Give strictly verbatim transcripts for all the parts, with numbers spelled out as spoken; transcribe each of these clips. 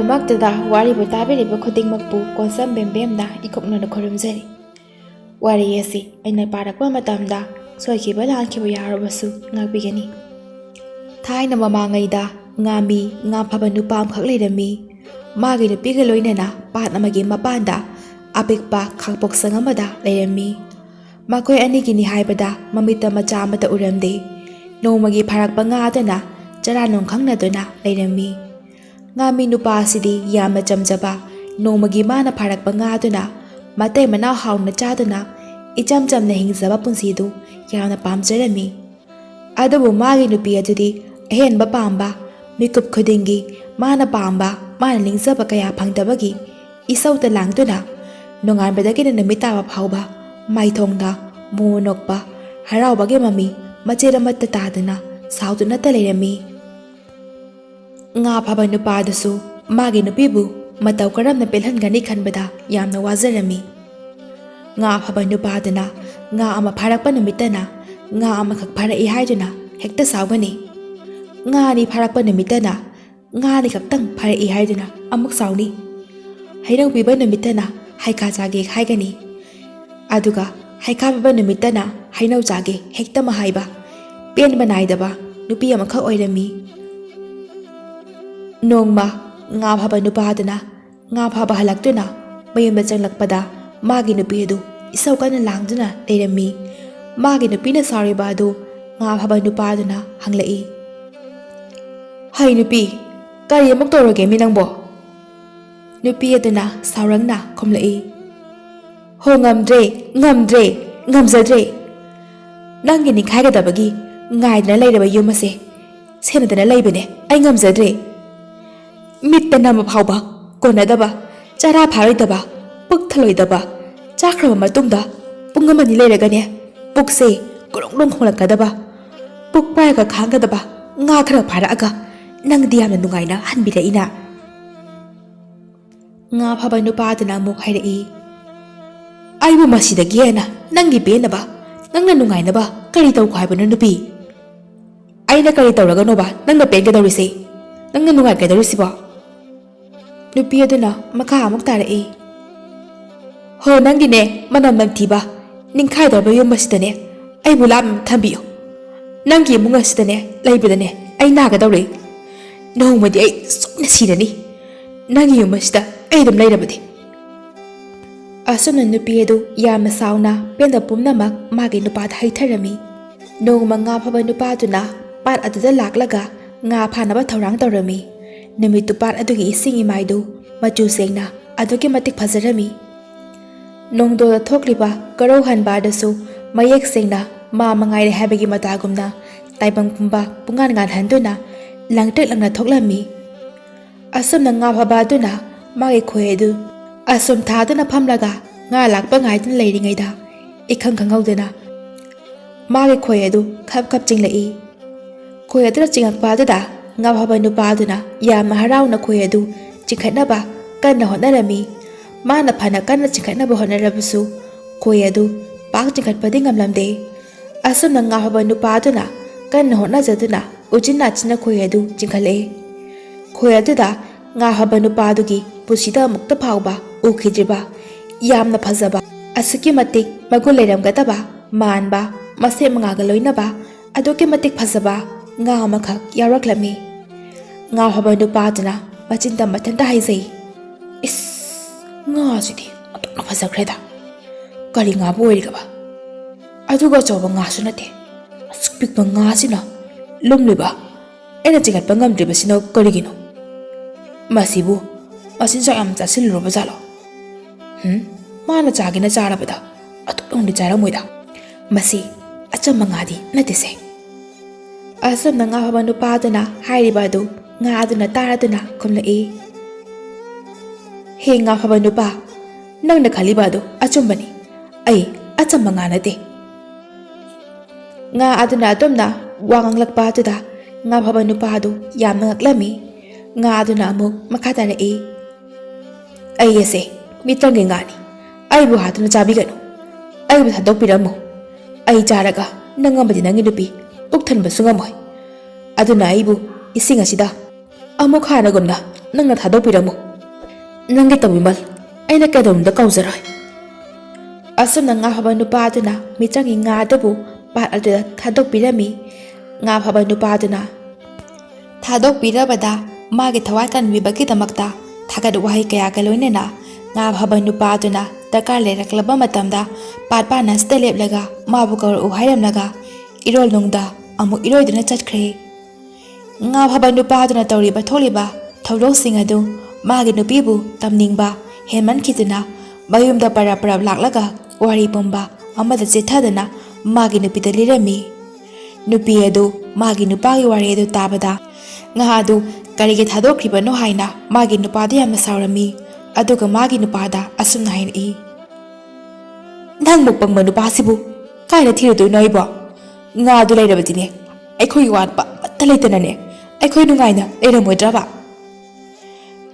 ꯃꯛꯇꯗ ꯋꯥꯔꯤꯕꯨ ꯇꯥꯕꯤꯔꯤꯕ ꯈꯨꯗꯤꯡꯃꯛꯄꯨ ꯀꯣꯟꯁꯝ ꯕꯦꯝꯕꯦꯝꯅ ꯏꯀꯨꯞꯅꯅ ꯈꯨꯔꯨꯝꯖꯔꯤ꯫ ꯋꯥꯔꯤ ꯑꯁꯤ ꯑꯩꯅ ꯄꯥꯔꯛꯄ ꯃꯇꯝꯗ ꯁꯣꯏꯈꯤꯕ ꯂꯥꯟꯈꯤꯕ ꯌꯥꯎꯔꯕꯁꯨ ꯉꯥꯛꯄꯤꯒꯅꯤ꯫ ꯊꯥꯏꯅ ꯃꯃꯥꯡꯉꯩꯗ ꯉꯥꯃꯤ, ꯉꯥ ꯐꯥꯕ ꯅꯨꯄꯥ ꯑꯃꯈꯛ ꯂꯩꯔꯝꯃꯤ꯫ ꯃꯥꯒꯤ ꯅꯨꯄꯤꯒ ꯂꯣꯏꯅꯅ ꯄꯥꯠ ꯑꯃꯒꯤ ꯃꯄꯥꯟꯗ ꯑꯄꯤꯛꯄ ꯈꯥꯡꯄꯣꯛꯁꯪ ꯑꯃꯗ ꯂꯩꯔꯝꯃꯤ꯫ ꯃꯈꯣꯏ ꯑꯅꯤꯒꯤꯅꯤ ꯍꯥꯏꯕꯗ ꯃꯃꯤꯠꯇ ꯃꯆꯥ ꯑꯃꯠꯇ ꯎꯔꯝꯗꯦ꯫ ꯅꯣꯡꯃꯒꯤ ꯐꯥꯔꯛꯄ ꯉꯥ ꯑꯗꯨꯅ ꯆꯔꯥ ꯅꯨꯡ ꯈꯪꯅꯗꯨꯅ ꯂꯩꯔꯝꯃꯤ꯫ ꯉꯥꯃꯤ ꯅꯨꯄꯥ ꯑꯁꯤꯗꯤ ꯌꯥꯝꯅ ꯆꯝꯖꯕ, ꯅꯣꯡꯃꯒꯤ ꯃꯥꯅ ꯐꯥꯔꯛꯄ ꯉꯥ ꯑꯗꯨꯅ ꯃꯇꯩ ꯃꯅꯥꯎ ꯍꯥꯎꯅ ꯆꯥꯗꯨꯅ ꯏꯆꯝ ꯆꯝꯅ ꯍꯤꯡꯖꯕ ꯄꯨꯟꯁꯤꯗꯨ ꯌꯥꯝꯅ ꯄꯥꯝꯖꯔꯝꯃꯤ꯫ ꯑꯗꯨꯕꯨ ꯃꯥꯒꯤ ꯅꯨꯄꯤ ꯑꯗꯨꯗꯤ ꯑꯍꯦꯟꯕ ꯄꯥꯝꯕ, ꯃꯤꯀꯨꯞ ꯈꯨꯗꯤꯡꯒꯤ ꯃꯥꯅ ꯄꯥꯝꯕ, ꯃꯥꯅ ꯅꯤꯡꯖꯕ ꯀꯌꯥ ꯐꯪꯗꯕꯒꯤ ꯏꯁꯧꯗ ꯂꯥꯡꯗꯨꯅ ꯅꯣꯡꯉꯥꯟꯕꯗꯒꯤꯅ ꯅꯨꯃꯤꯠ ꯇꯥꯕ ꯐꯥꯎꯕ ꯃꯥꯏꯊꯣꯡꯗ ꯃꯣꯃꯣꯟ ꯅꯣꯛꯄ, ꯍꯔꯥꯎꯕꯒꯤ ꯃꯃꯤ ꯃꯆꯦꯠ ꯑꯃꯠꯇ ꯇꯥꯗꯅ ꯁꯥꯎꯗꯨꯅꯇ ꯂꯩꯔꯝꯃꯤ꯫ ꯉꯥ ꯐꯥꯕ ꯅꯨꯄꯥꯗꯨꯁꯨ ꯃꯥꯒꯤ ꯅꯨꯄꯤꯕꯨ ꯃꯇꯧ ꯀꯔꯝꯅ ꯄꯦꯜꯍꯟꯒꯅꯤ ꯈꯟꯕꯗ ꯌꯥꯝꯅ ꯋꯥꯖꯔꯝꯃꯤ꯫ ꯉꯥ ꯐꯥꯕ ꯅꯨꯄꯥꯗꯨꯅ ꯉꯥ ꯑꯃ ꯐꯥꯔꯛꯄ ꯅꯨꯃꯤꯠꯇꯅ ꯉꯥ ꯑꯃꯈꯛ ꯐꯥꯔꯛꯏ ꯍꯥꯏꯗꯨꯅ ꯍꯦꯛꯇ ꯁꯥꯎꯒꯅꯤ꯫ ꯉꯥ ꯑꯅꯤ ꯐꯥꯔꯛꯄ ꯅꯨꯃꯤꯠꯇꯅ ꯉꯥ ꯑꯅꯤ ꯈꯛꯇꯪ ꯐꯥꯔꯛꯏ ꯍꯥꯏꯗꯨꯅ ꯑꯃꯨꯛ ꯁꯥꯎꯅꯤ꯫ ꯍꯩꯅꯧ ꯄꯤꯕ ꯅꯨꯃꯤꯠꯇꯅ ꯍꯩꯈꯥ ꯆꯥꯒꯦ ꯍꯥꯏꯒꯅꯤ꯫ ꯑꯗꯨꯒ ꯍꯩꯈꯥ ꯄꯤꯕ ꯅꯨꯃꯤꯠꯇꯅ ꯍꯩꯅꯧ ꯆꯥꯒꯦ ꯍꯦꯛꯇꯃꯛ ꯍꯥꯏꯕ ꯄꯦꯟꯕ ꯅꯥꯏꯗꯕ ꯅꯨꯄꯤ ꯑꯃꯈꯛ ꯑꯣꯏꯔꯝꯃꯤ꯫ ꯅꯣꯡꯃ ꯉꯥ ꯐꯥꯕ ꯅꯨꯄꯥꯗꯨꯅ ꯉꯥ ꯐꯥꯕ ꯍꯜꯂꯛꯇꯨꯅ ꯃꯌꯨꯝꯗ ꯆꯪꯂꯛꯄꯗ ꯃꯥꯒꯤ ꯅꯨꯄꯤ ꯑꯗꯨ ꯏꯁꯧ ꯀꯟꯅ ꯂꯥꯡꯗꯨꯅ ꯂꯩꯔꯝꯃꯤ꯫ ꯃꯥꯒꯤ ꯅꯨꯄꯤꯅ ꯁꯥꯎꯔꯤꯕ ꯑꯗꯨ ꯉꯥ ꯐꯥꯕ ꯅꯨꯄꯥꯗꯨꯅ ꯍꯪꯂꯛꯏ, "ꯍꯩ ꯅꯨꯄꯤ, ꯀꯔꯤ ꯑꯃꯨꯛ ꯇꯧꯔꯒꯦꯃꯤ ꯅꯪꯕꯣ?" ꯅꯨꯄꯤ ꯑꯗꯨꯅ ꯁꯥꯎꯔꯪꯅ ꯈꯨꯝꯂꯛꯏ, "ꯍꯣ, ꯉꯝꯗ꯭ꯔꯦ, ꯉꯝꯗ꯭ꯔꯦ, ꯉꯝꯖꯗ꯭ꯔꯦ꯫ ꯅꯪꯒꯤ ꯅꯤꯡꯈꯥꯏꯒꯗꯕꯒꯤ ꯉꯥꯏꯗꯅ ꯂꯩꯔꯕ ꯌꯨꯝ ꯑꯁꯦ ꯁꯦꯟꯅꯗꯅ ꯂꯩꯕꯅꯦ ꯑꯩ, ꯉꯝꯖꯗ꯭ꯔꯦ꯫ ꯃꯤꯠꯇ ꯅꯝꯕ ꯐꯥꯎꯕ ꯀꯣꯟꯅꯗꯕ, ꯆꯔꯥ ꯐꯥꯔꯣꯏꯗꯕ, ꯄꯨꯛ ꯊꯜꯂꯣꯏꯗꯕ, ꯆꯥꯈ꯭ꯔꯕ ꯃꯇꯨꯡꯗ ꯄꯨꯡ ꯑꯃꯅꯤ ꯂꯩꯔꯒꯅꯦ ꯄꯨꯛꯁꯦ ꯒ꯭ꯔꯣꯡ ꯒ꯭ꯔꯣꯡ ꯈꯣꯡꯂꯛꯀꯗꯕ, ꯄꯨꯛ ꯄꯥꯏꯔꯒ ꯈꯥꯡꯒꯗꯕ ꯉꯥ ꯈꯔ ꯐꯥꯔꯛꯑꯒ ꯅꯪꯗꯤ ꯌꯥꯝꯅ ꯅꯨꯡꯉꯥꯏꯅ ꯍꯟꯕꯤꯔꯛꯏꯅ?" ꯉꯥ ꯐꯥꯕ ꯅꯨꯄꯥꯗꯨꯅ ꯑꯃꯨꯛ ꯍꯥꯏꯔꯛꯏ, "ꯑꯩꯕꯨ ꯃꯁꯤꯗꯒꯤ ꯍꯦꯟꯅ ꯅꯪꯒꯤ ꯄꯦꯟꯅꯕ, ꯅꯪꯅ ꯅꯨꯡꯉꯥꯏꯅꯕ ꯀꯔꯤ ꯇꯧꯈꯣ ꯍꯥꯏꯕꯅꯣ ꯅꯨꯄꯤ? ꯑꯩꯅ ꯀꯔꯤ ꯇꯧꯔꯒꯅꯣꯕ ꯅꯪꯅ ꯄꯦꯟꯒꯗꯧꯔꯤꯁꯦ, ꯅꯪꯅ ꯅꯨꯡꯉꯥꯏꯒꯗꯧꯔꯤꯁꯤꯕꯣ?" ꯅꯨꯄꯤ ꯑꯗꯨꯅ ꯃꯈꯥ ꯑꯃꯨꯛ ꯇꯥꯔꯛꯏ, "ꯍꯣ, ꯅꯪꯒꯤꯅꯦ ꯃꯅꯝ ꯅꯝꯊꯤꯕ, ꯅꯤꯡꯈꯥꯏꯗꯧꯔꯕ ꯌꯨꯝ ꯑꯁꯤꯗꯅꯦ ꯑꯩꯕꯨ ꯂꯥꯞꯅ ꯊꯝꯕꯤꯌꯨ꯫ ꯅꯪꯒꯤ ꯏꯃꯨꯡ ꯑꯁꯤꯗꯅꯦ ꯂꯩꯕꯗꯅꯦ ꯑꯩ ꯅꯥꯒꯗꯧꯔꯦ꯫ ꯅꯣꯡꯃꯗꯤ ꯑꯩ ꯁꯣꯏꯅ ꯁꯤꯔꯅꯤ꯫ ꯅꯪꯒꯤ ꯌꯨꯝ ꯑꯁꯤꯗ ꯑꯩ ꯑꯗꯨꯝ ꯂꯩꯔꯕꯗꯤ꯫" ꯑꯁꯨꯝꯅ ꯅꯨꯄꯤ ꯑꯗꯨ ꯌꯥꯝꯅ ꯁꯥꯎꯅ ꯄꯦꯟꯗꯕ ꯄꯨꯝꯅꯃꯛ ꯃꯥꯒꯤ ꯅꯨꯄꯥꯗ ꯍꯩꯊꯔꯝꯃꯤ꯫ ꯅꯣꯡꯃ ꯉꯥ ꯐꯥꯕ ꯅꯨꯄꯥꯗꯨꯅ ꯄꯥꯠ ꯑꯗꯨꯗ ꯂꯥꯛꯂꯒ ꯉꯥ ꯐꯥꯅꯕ ꯊꯧꯔꯥꯡ ꯇꯧꯔꯝꯃꯤ꯫ ꯅꯨꯃꯤꯠꯇꯨ ꯄꯥꯠ ꯑꯗꯨꯒꯤ ꯏꯁꯤꯡ ꯏꯃꯥꯏꯗꯨ ꯃꯆꯨ ꯁꯦꯡꯅ ꯑꯗꯨꯛꯀꯤ ꯃꯇꯤꯛ ꯐꯖꯔꯝꯃꯤ꯫ ꯅꯣꯡꯗꯣꯗ ꯊꯣꯛꯂꯤꯕ ꯀꯔꯧ ꯍꯟꯕ ꯑꯗꯨꯁꯨ ꯃꯌꯦꯛ ꯁꯦꯡꯅ ꯃꯥ ꯃꯉꯥꯏꯔꯦ ꯍꯥꯏꯕꯒꯤ ꯃꯇꯥꯒꯨꯝꯅ ꯇꯥꯏꯕꯪ ꯄꯨꯝꯕ ꯄꯨꯡꯉꯥꯟ ꯉꯥꯟꯍꯟꯗꯨꯅ ꯂꯪꯇ꯭ꯔꯤꯛ ꯂꯪꯅ ꯊꯣꯛꯂꯝꯃꯤ꯫ ꯑꯁꯨꯝꯅ ꯉꯥ ꯐꯥꯕ ꯑꯗꯨꯅ ꯃꯥꯒꯤ ꯈꯣꯏ ꯑꯗꯨ ꯑꯁꯨꯝ ꯊꯥꯗꯨꯅ ꯐꯝꯂꯒ ꯉꯥ ꯂꯥꯛꯄ ꯉꯥꯏꯗꯨꯅ ꯂꯩꯔꯤꯉꯩꯗ ꯏꯈꯪ ꯈꯪꯍꯧꯗꯅ ꯃꯥꯒꯤ ꯈꯣꯏ ꯑꯗꯨ ꯈꯞ ꯈꯞ ꯆꯤꯡꯂꯛꯏ꯫ ꯈꯣꯏ ꯑꯗꯨꯅ ꯆꯤꯡꯉꯛꯄ ꯑꯗꯨꯗ ꯉꯥ ꯐꯥꯕ ꯅꯨꯄꯥ ꯑꯗꯨꯅ ꯌꯥꯝꯅ ꯍꯔꯥꯎꯅ ꯈꯣꯏ ꯑꯗꯨ ꯆꯤꯡꯈꯠꯅꯕ ꯀꯟꯅ ꯍꯣꯠꯅꯔꯝꯃꯤ꯫ ꯃꯥꯅ ꯐꯅ ꯀꯟꯅ ꯆꯤꯡꯈꯠꯅꯕ ꯍꯣꯠꯅꯔꯕꯁꯨ ꯈꯣꯏ ꯑꯗꯨ ꯄꯥꯛ ꯆꯤꯡꯈꯠꯄꯗꯤ ꯉꯝꯂꯝꯗꯦ꯫ ꯑꯁꯨꯝꯅ ꯉꯥ ꯐꯥꯕ ꯅꯨꯄꯥ ꯑꯗꯨꯅ ꯀꯟꯅ ꯍꯣꯠꯅꯖꯗꯨꯅ ꯎꯆꯤꯟ ꯅꯥꯆꯤꯟꯅ ꯈꯣꯏ ꯑꯗꯨ ꯆꯤꯡꯈꯠꯂꯛꯏ꯫ ꯈꯣꯏ ꯑꯗꯨꯗ ꯉꯥ ꯐꯥꯕ ꯅꯨꯄꯥ ꯑꯗꯨꯒꯤ ꯄꯨꯟꯁꯤꯗ ꯑꯃꯨꯛꯇ ꯐꯥꯎꯕ ꯎꯈꯤꯗ꯭ꯔꯤꯕ ꯌꯥꯝꯅ ꯐꯖꯕ, ꯑꯁꯨꯛꯀꯤ ꯃꯇꯤꯛ ꯃꯒꯨꯟ ꯂꯩꯔꯝꯒꯗꯕ, ꯃꯥꯟꯕ, ꯃꯁꯦꯛ ꯃꯉꯥꯜꯒ ꯂꯣꯏꯅꯕ ꯑꯗꯨꯛꯀꯤ ꯃꯇꯤꯛ ꯐꯖꯕ ꯉꯥ ꯑꯃꯈꯛ ꯌꯥꯎꯔꯛꯂꯝꯃꯤ꯫ ꯉꯥ ꯐꯥꯕ ꯅꯨꯄꯥ ꯑꯗꯨꯅ ꯃꯆꯤꯟꯗ ꯃꯊꯟꯇ ꯍꯥꯏꯖꯩ, "ꯏꯁ, ꯉꯥꯁꯤꯗꯤ ꯑꯣꯟꯊꯣꯛꯅ ꯐꯖꯈ꯭ꯔꯦꯗ꯫ ꯀꯔꯤ ꯉꯥꯕꯨ ꯑꯣꯏꯔꯤꯒꯕ? ꯑꯗꯨꯒ ꯑꯆꯧꯕ ꯉꯥꯁꯨ ꯅꯠꯇꯦ꯫ ꯑꯁꯨꯛ ꯄꯤꯛꯄ ꯉꯥꯁꯤꯅ ꯂꯨꯝꯂꯤꯕ ꯑꯩꯅ ꯆꯤꯡꯈꯠꯄ ꯉꯝꯗ꯭ꯔꯤꯕꯁꯤꯅ ꯀꯔꯤꯒꯤꯅꯣ? ꯃꯁꯤꯕꯨ ꯃꯆꯤꯟꯖꯥꯛ ꯌꯥꯝ ꯆꯥꯁꯤꯜꯂꯨꯔꯕ ꯖꯥꯠꯂꯣ? ꯍꯨꯝ, ꯃꯥꯅ ꯆꯥꯒꯦꯅ ꯆꯥꯔꯕꯗ ꯑꯗꯨꯛ ꯌꯧꯅꯗꯤ ꯆꯥꯔꯝꯃꯣꯏꯗ꯫ ꯃꯁꯤ ꯑꯆꯝꯕ ꯉꯥꯗꯤ ꯅꯠꯇꯦꯁꯦ꯫" ꯑꯁꯨꯝꯅ ꯉꯥ ꯐꯥꯕ ꯅꯨꯄꯥ ꯑꯗꯨꯅ ꯍꯥꯏꯔꯤꯕ ꯑꯗꯨ ꯉꯥ ꯑꯗꯨꯅ ꯇꯥꯔꯗꯨꯅ ꯈꯨꯝꯂꯛꯏ, "ꯍꯦ ꯉꯥ ꯐꯥꯕ ꯅꯨꯄꯥ, ꯅꯪꯅ ꯈꯜꯂꯤꯕ ꯑꯗꯨ ꯑꯆꯨꯝꯕꯅꯤ꯫ ꯑꯩ ꯑꯆꯝꯕ ꯉꯥ ꯅꯠꯇꯦ꯫" ꯉꯥ ꯑꯗꯨꯅ ꯑꯗꯨꯝꯅ ꯋꯥ ꯉꯥꯡꯂꯛꯄ ꯑꯗꯨꯗ ꯉꯥ ꯐꯥꯕ ꯅꯨꯄꯥ ꯑꯗꯨ ꯌꯥꯝꯅ ꯉꯛꯂꯝꯃꯤ꯫ ꯉꯥ ꯑꯗꯨꯅ ꯑꯃꯨꯛ ꯃꯈꯥ ꯇꯥꯔꯛꯏ, "ꯑꯩ ꯑꯁꯦ ꯃꯤꯇꯪꯒꯤ ꯉꯥꯅꯤ꯫ ꯑꯩꯕꯨ ꯍꯥꯠꯇꯨꯅ ꯆꯥꯕꯤꯒꯅꯨ꯫ ꯑꯩꯕꯨ ꯊꯥꯗꯣꯛꯄꯤꯔꯝꯃꯨ꯫ ꯑꯩ ꯆꯥꯔꯒ ꯅꯪ ꯑꯃꯗꯤ ꯅꯪꯒꯤ ꯅꯨꯄꯤ ꯄꯨꯛ ꯊꯟꯕꯁꯨ ꯉꯝꯃꯣꯏ꯫ ꯑꯗꯨꯅ ꯑꯩꯕꯨ ꯏꯁꯤꯡ ꯑꯁꯤꯗ ꯑꯃꯨꯛ ꯍꯥꯟꯅꯒꯨꯝꯅ ꯅꯪꯅ ꯊꯥꯗꯣꯛꯄꯤꯔꯝꯃꯨ꯫" "ꯅꯪꯒꯤ ꯇꯧꯕꯤꯃꯜ ꯑꯩꯅ ꯀꯩꯗꯧꯅꯨꯡꯗ ꯀꯧꯖꯔꯣꯏ"꯫ ꯑꯁꯨꯝꯅ ꯉꯥ ꯐꯥꯕ ꯅꯨꯄꯥ ꯑꯗꯨꯅ ꯃꯤꯇ꯭ꯔꯪꯒꯤ ꯉꯥ ꯑꯗꯨꯕꯨ ꯄꯥꯠ ꯑꯗꯨꯗ ꯊꯥꯗꯣꯛꯄꯤꯔꯝꯃꯤ꯫ ꯉꯥ ꯐꯥꯕ ꯅꯨꯄꯥ ꯑꯗꯨꯅ ꯊꯥꯗꯣꯛꯄꯤꯔꯕꯗ ꯃꯥꯒꯤ ꯊꯋꯥꯏ ꯀꯟꯕꯤꯕꯒꯤꯗꯃꯛꯇ ꯊꯥꯒꯠ ꯋꯥꯍꯩ ꯀꯌꯥꯒ ꯂꯣꯏꯅꯅ ꯉꯥ ꯐꯥꯕ ꯅꯨꯄꯥ ꯑꯗꯨꯅ ꯗꯔꯀꯥꯔ ꯂꯩꯔꯛꯂꯕ ꯃꯇꯝꯗ ꯄꯥꯠ ꯄꯥꯟ ꯑꯁꯤꯗ ꯂꯦꯞꯂꯒ ꯃꯥꯕꯨ ꯀꯧꯔꯛꯎ ꯍꯥꯏꯔꯝꯂꯒ ꯏꯔꯣꯜ ꯅꯨꯡꯗ ꯑꯃꯨꯛ ꯏꯔꯣꯏꯗꯨꯅ ꯆꯠꯈ꯭ꯔꯦ꯫ ꯉꯥ ꯐꯥꯕ ꯅꯨꯄꯥ ꯑꯗꯨꯅ ꯇꯧꯔꯤꯕ ꯊꯣꯛꯂꯤꯕ ꯊꯧꯗꯣꯛꯁꯤꯡ ꯑꯗꯨ ꯃꯥꯒꯤ ꯅꯨꯄꯤꯕꯨ ꯇꯝꯅꯤꯡꯕ ꯍꯦꯟꯃꯟꯈꯤꯗꯨꯅ ꯃꯌꯨꯝꯗ ꯄꯔꯞ ꯄꯔꯞ ꯂꯥꯛꯂꯒ ꯋꯥꯔꯤ ꯄꯨꯝꯕ ꯑꯃꯗ ꯆꯤꯠꯊꯗꯅ ꯃꯥꯒꯤ ꯅꯨꯄꯤꯗ ꯂꯤꯔꯝꯃꯤ꯫ ꯅꯨꯄꯤ ꯑꯗꯨ ꯃꯥꯒꯤ ꯅꯨꯄꯥꯒꯤ ꯋꯥꯔꯤ ꯑꯗꯨ ꯇꯥꯕꯗ ꯉꯥ ꯑꯗꯨ ꯀꯔꯤꯒꯤ ꯊꯥꯗꯣꯛꯈ꯭ꯔꯤꯕꯅꯣ ꯍꯥꯏꯅ ꯃꯥꯒꯤ ꯅꯨꯄꯥꯗ ꯌꯥꯝꯅ ꯁꯥꯎꯔꯝꯃꯤ꯫ ꯑꯗꯨꯒ ꯃꯥꯒꯤ ꯅꯨꯄꯥꯗ ꯑꯁꯨꯝꯅ ꯍꯥꯏꯔꯛꯏ, "ꯅꯪ ꯃꯨꯛ ꯄꯪꯕ ꯅꯨꯄꯥꯁꯤꯕꯨ ꯀꯥꯏꯗ ꯊꯤꯔꯨꯗꯣꯏꯅꯣ ꯑꯩꯕꯣ? ꯉꯥ ꯑꯗꯨ ꯂꯩꯔꯕꯗꯤꯅꯦ ꯑꯩꯈꯣꯏꯒꯤ ꯋꯥꯠꯄ ꯑꯃꯠꯇ ꯂꯩꯇꯅꯅꯦ ꯑꯩꯈꯣꯏ ꯅꯨꯡꯉꯥꯏꯅ ꯂꯩꯔꯝꯃꯣꯏꯗ꯭ꯔꯕ?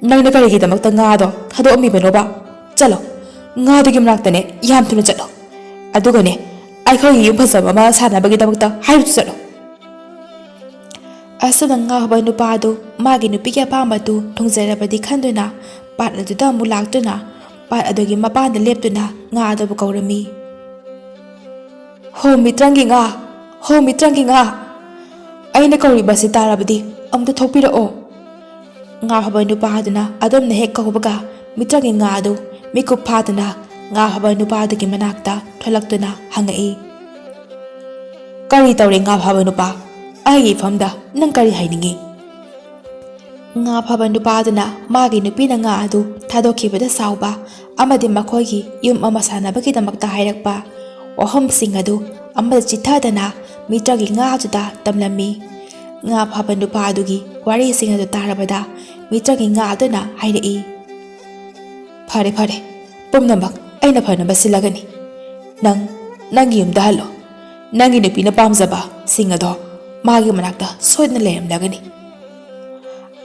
ꯅꯪꯅ ꯀꯔꯤꯒꯤꯗꯃꯛꯇ ꯉꯥꯗꯣ ꯊꯥꯗꯣꯛꯑꯝꯃꯤꯕꯅꯣꯕ? ꯆꯠꯂꯣ, ꯉꯥꯗꯨꯒꯤ ꯃꯅꯥꯛꯇꯅꯦ ꯌꯥꯝ ꯊꯨꯅ ꯆꯠꯂꯣ꯫ ꯑꯗꯨꯒꯅꯦ ꯑꯩꯈꯣꯏꯒꯤ ꯌꯨꯝ ꯐꯖꯕ ꯑꯃ ꯁꯥꯟꯅꯕꯒꯤꯗꯃꯛꯇ ꯍꯥꯏꯔꯨꯆꯣ ꯆꯠꯂꯣ"꯫ ꯑꯁꯨꯝꯅ ꯉꯥ ꯐꯥꯕ ꯅꯨꯄꯥ ꯑꯗꯨ ꯃꯥꯒꯤ ꯅꯨꯄꯤꯒꯤ ꯑꯄꯥꯝꯕꯗꯨ ꯊꯨꯡꯖꯔꯕꯗꯤ ꯈꯟꯗꯨꯅ ꯄꯥꯠ ꯑꯗꯨꯗ ꯑꯃꯨꯛ ꯂꯥꯛꯇꯨꯅ ꯄꯥꯠ ꯑꯗꯨꯒꯤ ꯃꯄꯥꯟꯗ ꯂꯦꯞꯇꯨꯅ ꯉꯥ ꯑꯗꯨꯕꯨ ꯀꯧꯔꯝꯃꯤ꯫ "ꯍꯣ ꯃꯤꯇ꯭ꯔꯪꯒꯤ ꯉꯥ, ꯍꯣ ꯃꯤꯇ꯭ꯔꯪꯒꯤ ꯉꯥ, ꯑꯩꯅ ꯀꯧꯔꯤꯕꯁꯤ ꯇꯥꯔꯕꯗꯤ ꯑꯃꯨꯛꯇ ꯊꯣꯛꯄꯤꯔꯛꯑꯣ"꯫ ꯉꯥ ꯐꯥꯕ ꯅꯨꯄꯥ ꯑꯗꯨꯅ ꯑꯗꯨꯝꯅ ꯍꯦꯛ ꯀꯧꯕꯒ ꯃꯤꯇ꯭ꯔꯪꯒꯤ ꯉꯥ ꯑꯗꯨ ꯃꯤꯀꯨꯞ ꯐꯥꯗꯨꯅ ꯉꯥ ꯐꯥꯕ ꯅꯨꯄꯥ ꯑꯗꯨꯒꯤ ꯃꯅꯥꯛꯇ ꯊꯣꯛꯂꯛꯇꯨꯅ ꯍꯪꯉꯛꯏ, "ꯀꯔꯤ ꯇꯧꯔꯦ ꯉꯥ ꯐꯥꯕ ꯅꯨꯄꯥ? ꯑꯩꯒꯤ ꯏꯐꯝꯗ ꯅꯪ ꯀꯔꯤ ꯍꯥꯏꯅꯤꯡꯉꯤ?" ꯉꯥ ꯐꯥꯕ ꯅꯨꯄꯥ ꯑꯗꯨꯅ ꯃꯥꯒꯤ ꯅꯨꯄꯤꯅ ꯉꯥ ꯑꯗꯨ ꯊꯥꯗꯣꯛꯈꯤꯕꯗ ꯁꯥꯎꯕ ꯑꯃꯗꯤ ꯃꯈꯣꯏꯒꯤ ꯌꯨꯝ ꯑꯃ ꯁꯥꯟꯅꯕꯒꯤꯗꯃꯛꯇ ꯍꯥꯏꯔꯛꯄ ꯋꯥꯐꯝꯁꯤꯡ ꯑꯗꯨ ꯑꯃꯗ ꯆꯤꯠꯊꯗꯅ ꯃꯤꯇ꯭ꯔꯪꯒꯤ ꯉꯥ ꯑꯗꯨꯗ ꯇꯝꯂꯝꯃꯤ꯫ ꯉꯥ ꯐꯥꯕ ꯅꯨꯄꯥ ꯑꯗꯨꯒꯤ ꯋꯥꯔꯤꯁꯤꯡ ꯑꯗꯨ ꯇꯥꯔꯕꯗ ꯃꯤꯇ꯭ꯔꯪꯒꯤ ꯉꯥ ꯑꯗꯨꯅ ꯍꯥꯏꯔꯛꯏ, "ꯐꯔꯦ, ꯐꯔꯦ, ꯄꯨꯝꯅꯃꯛ ꯑꯩꯅ ꯐꯅꯕ ꯁꯤꯜꯂꯒꯅꯤ꯫ ꯅꯪ ꯅꯪꯒꯤ ꯌꯨꯝꯗ ꯍꯜꯂꯣ꯫ ꯅꯪꯒꯤ ꯅꯨꯄꯤꯅ ꯄꯥꯝꯖꯕꯁꯤꯡ ꯑꯗꯣ ꯃꯥꯒꯤ ꯃꯅꯥꯛꯇ ꯁꯣꯏꯗꯅ ꯂꯩꯔꯝꯂꯒꯅꯤ"꯫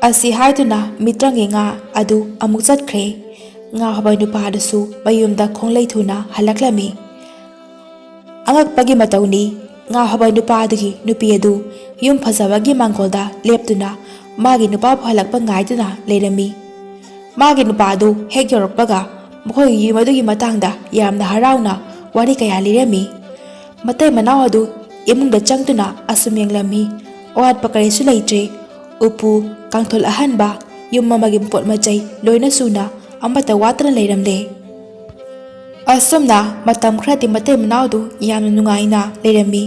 ꯑꯁꯤ ꯍꯥꯏꯗꯨꯅ ꯃꯤꯇ꯭ꯔꯪꯒꯤ ꯉꯥ ꯑꯗꯨ ꯑꯃꯨꯛ ꯆꯠꯈ꯭ꯔꯦ꯫ ꯉꯥ ꯐꯥꯕ ꯅꯨꯄꯥ ꯑꯗꯨꯁꯨ ꯃꯌꯨꯝꯗ ꯈꯣꯡꯂꯩ ꯊꯨꯅ ꯍꯜꯂꯛꯂꯝꯃꯤ꯫ ꯑꯉꯛꯄꯒꯤ ꯃꯇꯧꯅꯤ, ꯉꯥ ꯐꯥꯕ ꯅꯨꯄꯥ ꯑꯗꯨꯒꯤ ꯅꯨꯄꯤ ꯑꯗꯨ ꯌꯨꯝ ꯐꯖꯕꯒꯤ ꯃꯥꯡꯒꯣꯜꯗ ꯂꯦꯞꯇꯨꯅ ꯃꯥꯒꯤ ꯅꯨꯄꯥꯕꯨ ꯍꯜꯂꯛꯄ ꯉꯥꯏꯗꯨꯅ ꯂꯩꯔꯝꯃꯤ꯫ ꯃꯥꯒꯤ ꯅꯨꯄꯥ ꯑꯗꯨ ꯍꯦꯛ ꯌꯧꯔꯛꯄꯒ ꯃꯈꯣꯏꯒꯤ ꯌꯨꯝ ꯑꯗꯨꯒꯤ ꯃꯇꯥꯡꯗ ꯌꯥꯝꯅ ꯍꯔꯥꯎꯅ ꯋꯥꯔꯤ ꯀꯌꯥ ꯂꯤꯔꯝꯃꯤ꯫ ꯃꯇꯩ ꯃꯅꯥꯎ ꯑꯗꯨ ꯏꯃꯨꯡꯗ ꯆꯪꯗꯨꯅ ꯑꯁꯨꯝ ꯌꯦꯡꯂꯝꯃꯤ꯫ ꯑꯋꯥꯠꯄ ꯀꯔꯤꯁꯨ ꯂꯩꯇ꯭ꯔꯦ꯫ ꯎꯄꯨ, ꯀꯥꯡꯊꯣꯜ ꯑꯍꯟꯕ, ꯌꯨꯝ ꯑꯃꯒꯤ ꯄꯣꯠ ꯃꯆꯩ ꯂꯣꯏꯅ ꯁꯨꯅ ꯑꯃꯠꯇ ꯋꯥꯠꯇꯅ ꯂꯩꯔꯝꯂꯦ꯫ ꯑꯁꯨꯝꯅ ꯃꯇꯝ ꯈꯔꯗꯤ ꯃꯇꯩ ꯃꯅꯥꯎꯗꯨ ꯌꯥꯝꯅ ꯅꯨꯡꯉꯥꯏꯅ ꯂꯩꯔꯝꯃꯤ꯫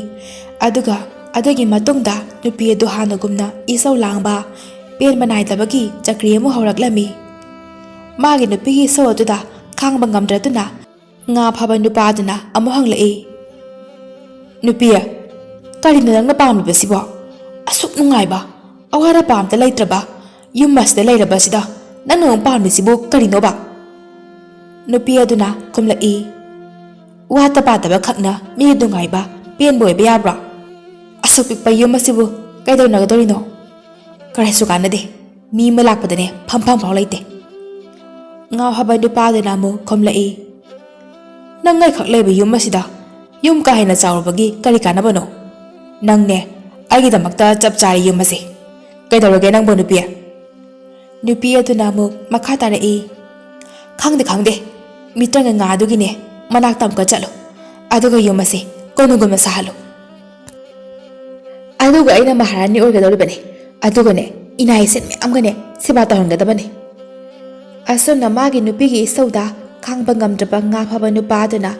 ꯑꯗꯨꯒ ꯑꯗꯨꯒꯤ ꯃꯇꯨꯡꯗ ꯅꯨꯄꯤ ꯑꯗꯨ ꯍꯥꯟꯅꯒꯨꯝꯅ ꯏꯁꯧ ꯂꯥꯡꯕ, ꯄꯦꯟꯕ ꯅꯥꯏꯗꯕꯒꯤ ꯆꯀ꯭ꯔꯤ ꯑꯃ ꯍꯧꯔꯛꯂꯝꯃꯤ꯫ ꯃꯥꯒꯤ ꯅꯨꯄꯤꯒꯤ ꯏꯁꯧ ꯑꯗꯨꯗ ꯈꯥꯡꯕ ꯉꯝꯗ꯭ꯔꯗꯨꯅ ꯉꯥ ꯐꯥꯕ ꯅꯨꯄꯥꯗꯨꯅ ꯑꯃꯨꯛ ꯍꯪꯂꯛꯏ, "ꯅꯨꯄꯤ, ꯀꯔꯤꯅꯣ ꯅꯪꯅ ꯄꯥꯝꯂꯤꯕꯁꯤꯕꯣ? ꯑꯁꯨꯛ ꯅꯨꯡꯉꯥꯏꯕ, ꯑꯋꯥꯠ ꯑꯄꯥ ꯑꯝꯇ ꯂꯩꯇ꯭ꯔꯕ ꯌꯨꯝ ꯑꯁꯤꯗ ꯂꯩꯔꯕꯁꯤꯗ ꯅꯪꯅ ꯑꯃꯨꯛ ꯄꯥꯝꯂꯤꯁꯤꯕꯨ ꯀꯔꯤꯅꯣꯕ?" ꯅꯨꯄꯤ ꯑꯗꯨꯅ ꯈꯨꯝꯂꯛꯏ, "ꯋꯥꯠꯇ ꯄꯥꯗꯕ ꯈꯛꯅ ꯃꯤꯒꯤ ꯅꯨꯡꯉꯥꯏꯕ, ꯄꯦꯟꯕ ꯑꯣꯏꯕ ꯌꯥꯕ꯭ꯔꯣ? ꯑꯁꯨꯛ ꯄꯤꯛꯄ ꯌꯨꯝ ꯑꯁꯤꯕꯨ ꯀꯩꯗꯧꯅꯒꯗꯧꯔꯤꯅꯣ? ꯀꯔꯤꯁꯨ ꯀꯥꯟꯅꯗꯦ꯫ ꯃꯤ ꯑꯃ ꯂꯥꯛꯄꯗꯅꯦ ꯐꯝꯐꯝ ꯐꯥꯎ ꯂꯩꯇꯦ꯫" ꯉꯥ ꯐꯥꯕ ꯅꯨꯄꯥꯗꯨꯅ ꯑꯃꯨꯛ ꯈꯨꯝꯂꯛꯏ, "ꯅꯪ ꯑꯩꯈꯛ ꯂꯩꯕ ꯌꯨꯝ ꯑꯁꯤꯗ ꯌꯨꯝ ꯀꯥ ꯍꯦꯟꯅ ꯆꯥꯎꯔꯨꯕꯒꯤ ꯀꯔꯤ ꯀꯥꯟꯅꯕꯅꯣ? ꯅꯪꯅꯦ ꯑꯩꯒꯤꯗꯃꯛꯇ ꯆꯞ ꯆꯥꯔꯦ ꯌꯨꯝ ꯑꯁꯦ꯫ ꯀꯩꯗꯧꯔꯒꯦ ꯅꯪꯕꯨ ꯅꯨꯄꯤ?" ꯅꯨꯄꯤ ꯑꯗꯨꯅ ꯑꯃꯨꯛ ꯃꯈꯥ ꯇꯥꯔꯛꯏ, "ꯈꯪꯗꯦ, ꯈꯪꯗꯦ, ꯃꯤꯇ꯭ꯔꯪꯒꯤ ꯉꯥ ꯑꯗꯨꯒꯤꯅꯦ ꯃꯅꯥꯛꯇ ꯑꯃꯨꯛꯀ ꯆꯠꯂꯨ, ꯑꯗꯨꯒ ꯌꯨꯝ ꯑꯁꯦ ꯀꯣꯅꯨꯡꯒꯨꯝꯅ ꯁꯥꯍꯜꯂꯨ꯫ ꯑꯗꯨꯒ ꯑꯩꯅ ꯃꯍꯥꯔꯥꯅꯤ ꯑꯣꯏꯒꯗꯧꯔꯤꯕꯅꯤ, ꯑꯗꯨꯒꯅꯦ ꯏꯅꯥ ꯏꯁꯤꯟ ꯃꯌꯥꯝꯒꯅꯦ ꯁꯦꯕꯥ ꯇꯧꯍꯟꯒꯗꯕꯅꯤ꯫" ꯑꯁꯨꯝꯅ ꯃꯥꯒꯤ ꯅꯨꯄꯤꯒꯤ ꯏꯁꯧꯗ ꯈꯥꯡꯕ ꯉꯝꯗ꯭ꯔꯕ ꯉꯥ ꯐꯥꯕ ꯅꯨꯄꯥ ꯑꯗꯨꯅ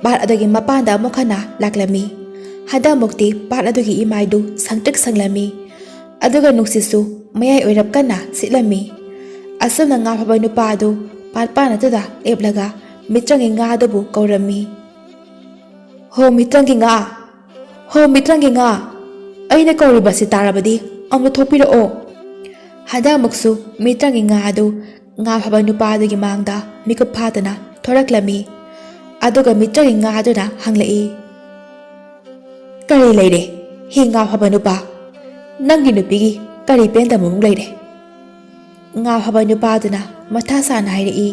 ꯄꯥꯠ ꯑꯗꯨꯒꯤ ꯃꯄꯥꯟꯗ ꯑꯃꯨꯛ ꯍꯟꯅ ꯂꯥꯛꯂꯝꯃꯤ꯫ ꯍꯟꯗꯛꯃꯨꯛꯇꯤ ꯄꯥꯠ ꯑꯗꯨꯒꯤ ꯏꯃꯥꯏꯗꯨ ꯁꯪꯇ꯭ꯔꯤꯛ ꯁꯪꯂꯝꯃꯤ꯫ ꯑꯗꯨꯒ ꯅꯨꯡꯁꯤꯠꯁꯨ ꯃꯌꯥꯏ ꯑꯣꯏꯔꯞ ꯀꯟꯅ ꯁꯤꯠꯂꯝꯃꯤ꯫ ꯑꯁꯨꯝꯅ ꯉꯥ ꯐꯥꯕ ꯅꯨꯄꯥ ꯑꯗꯨ ꯄꯥꯠ ꯄꯥꯟ ꯑꯗꯨꯗ ꯂꯦꯞꯂꯒ ꯃꯤꯇ꯭ꯔꯪꯒꯤ ꯉꯥ ꯑꯗꯨꯕꯨ ꯀꯧꯔꯝꯃꯤ꯫ "ꯍꯣ ꯃꯤꯇ꯭ꯔꯪꯒꯤ ꯉꯥ, ꯍꯣ ꯃꯤꯇ꯭ꯔꯪꯒꯤ ꯉꯥ, ꯑꯩꯅ ꯀꯧꯔꯤꯕꯁꯤ ꯇꯥꯔꯕꯗꯤ ꯑꯃꯨꯛ ꯊꯣꯛꯄꯤꯔꯛꯑꯣ꯫" ꯍꯟꯗꯛꯃꯨꯛꯁꯨ ꯃꯤꯇ꯭ꯔꯪꯒꯤ ꯉꯥ ꯑꯗꯨ ꯉꯥ ꯐꯥꯕ ꯅꯨꯄꯥ ꯑꯗꯨꯒꯤ ꯃꯥꯡꯗ ꯃꯤꯀꯨꯞ ꯐꯥꯗꯅ ꯊꯣꯔꯛꯂꯝꯃꯤ꯫ ꯑꯗꯨꯒ ꯃꯤꯇ꯭ꯔꯪꯒꯤ ꯉꯥ ꯑꯗꯨꯅ ꯍꯪꯂꯛꯏ, "ꯀꯔꯤ ꯂꯩꯔꯦ, ꯍꯤ ꯉꯥ ꯐꯥꯕ ꯅꯨꯄꯥ? ꯅꯪꯒꯤ ꯅꯨꯄꯤꯒꯤ ꯀꯔꯤ ꯄꯦꯟꯗꯕ ꯑꯃꯨꯛ ꯂꯩꯔꯦ?" ꯉꯥ ꯐꯥꯕ ꯅꯨꯄꯥ ꯑꯗꯨꯅ ꯃꯊꯥ ꯁꯥꯅ ꯍꯥꯏꯔꯛꯏ,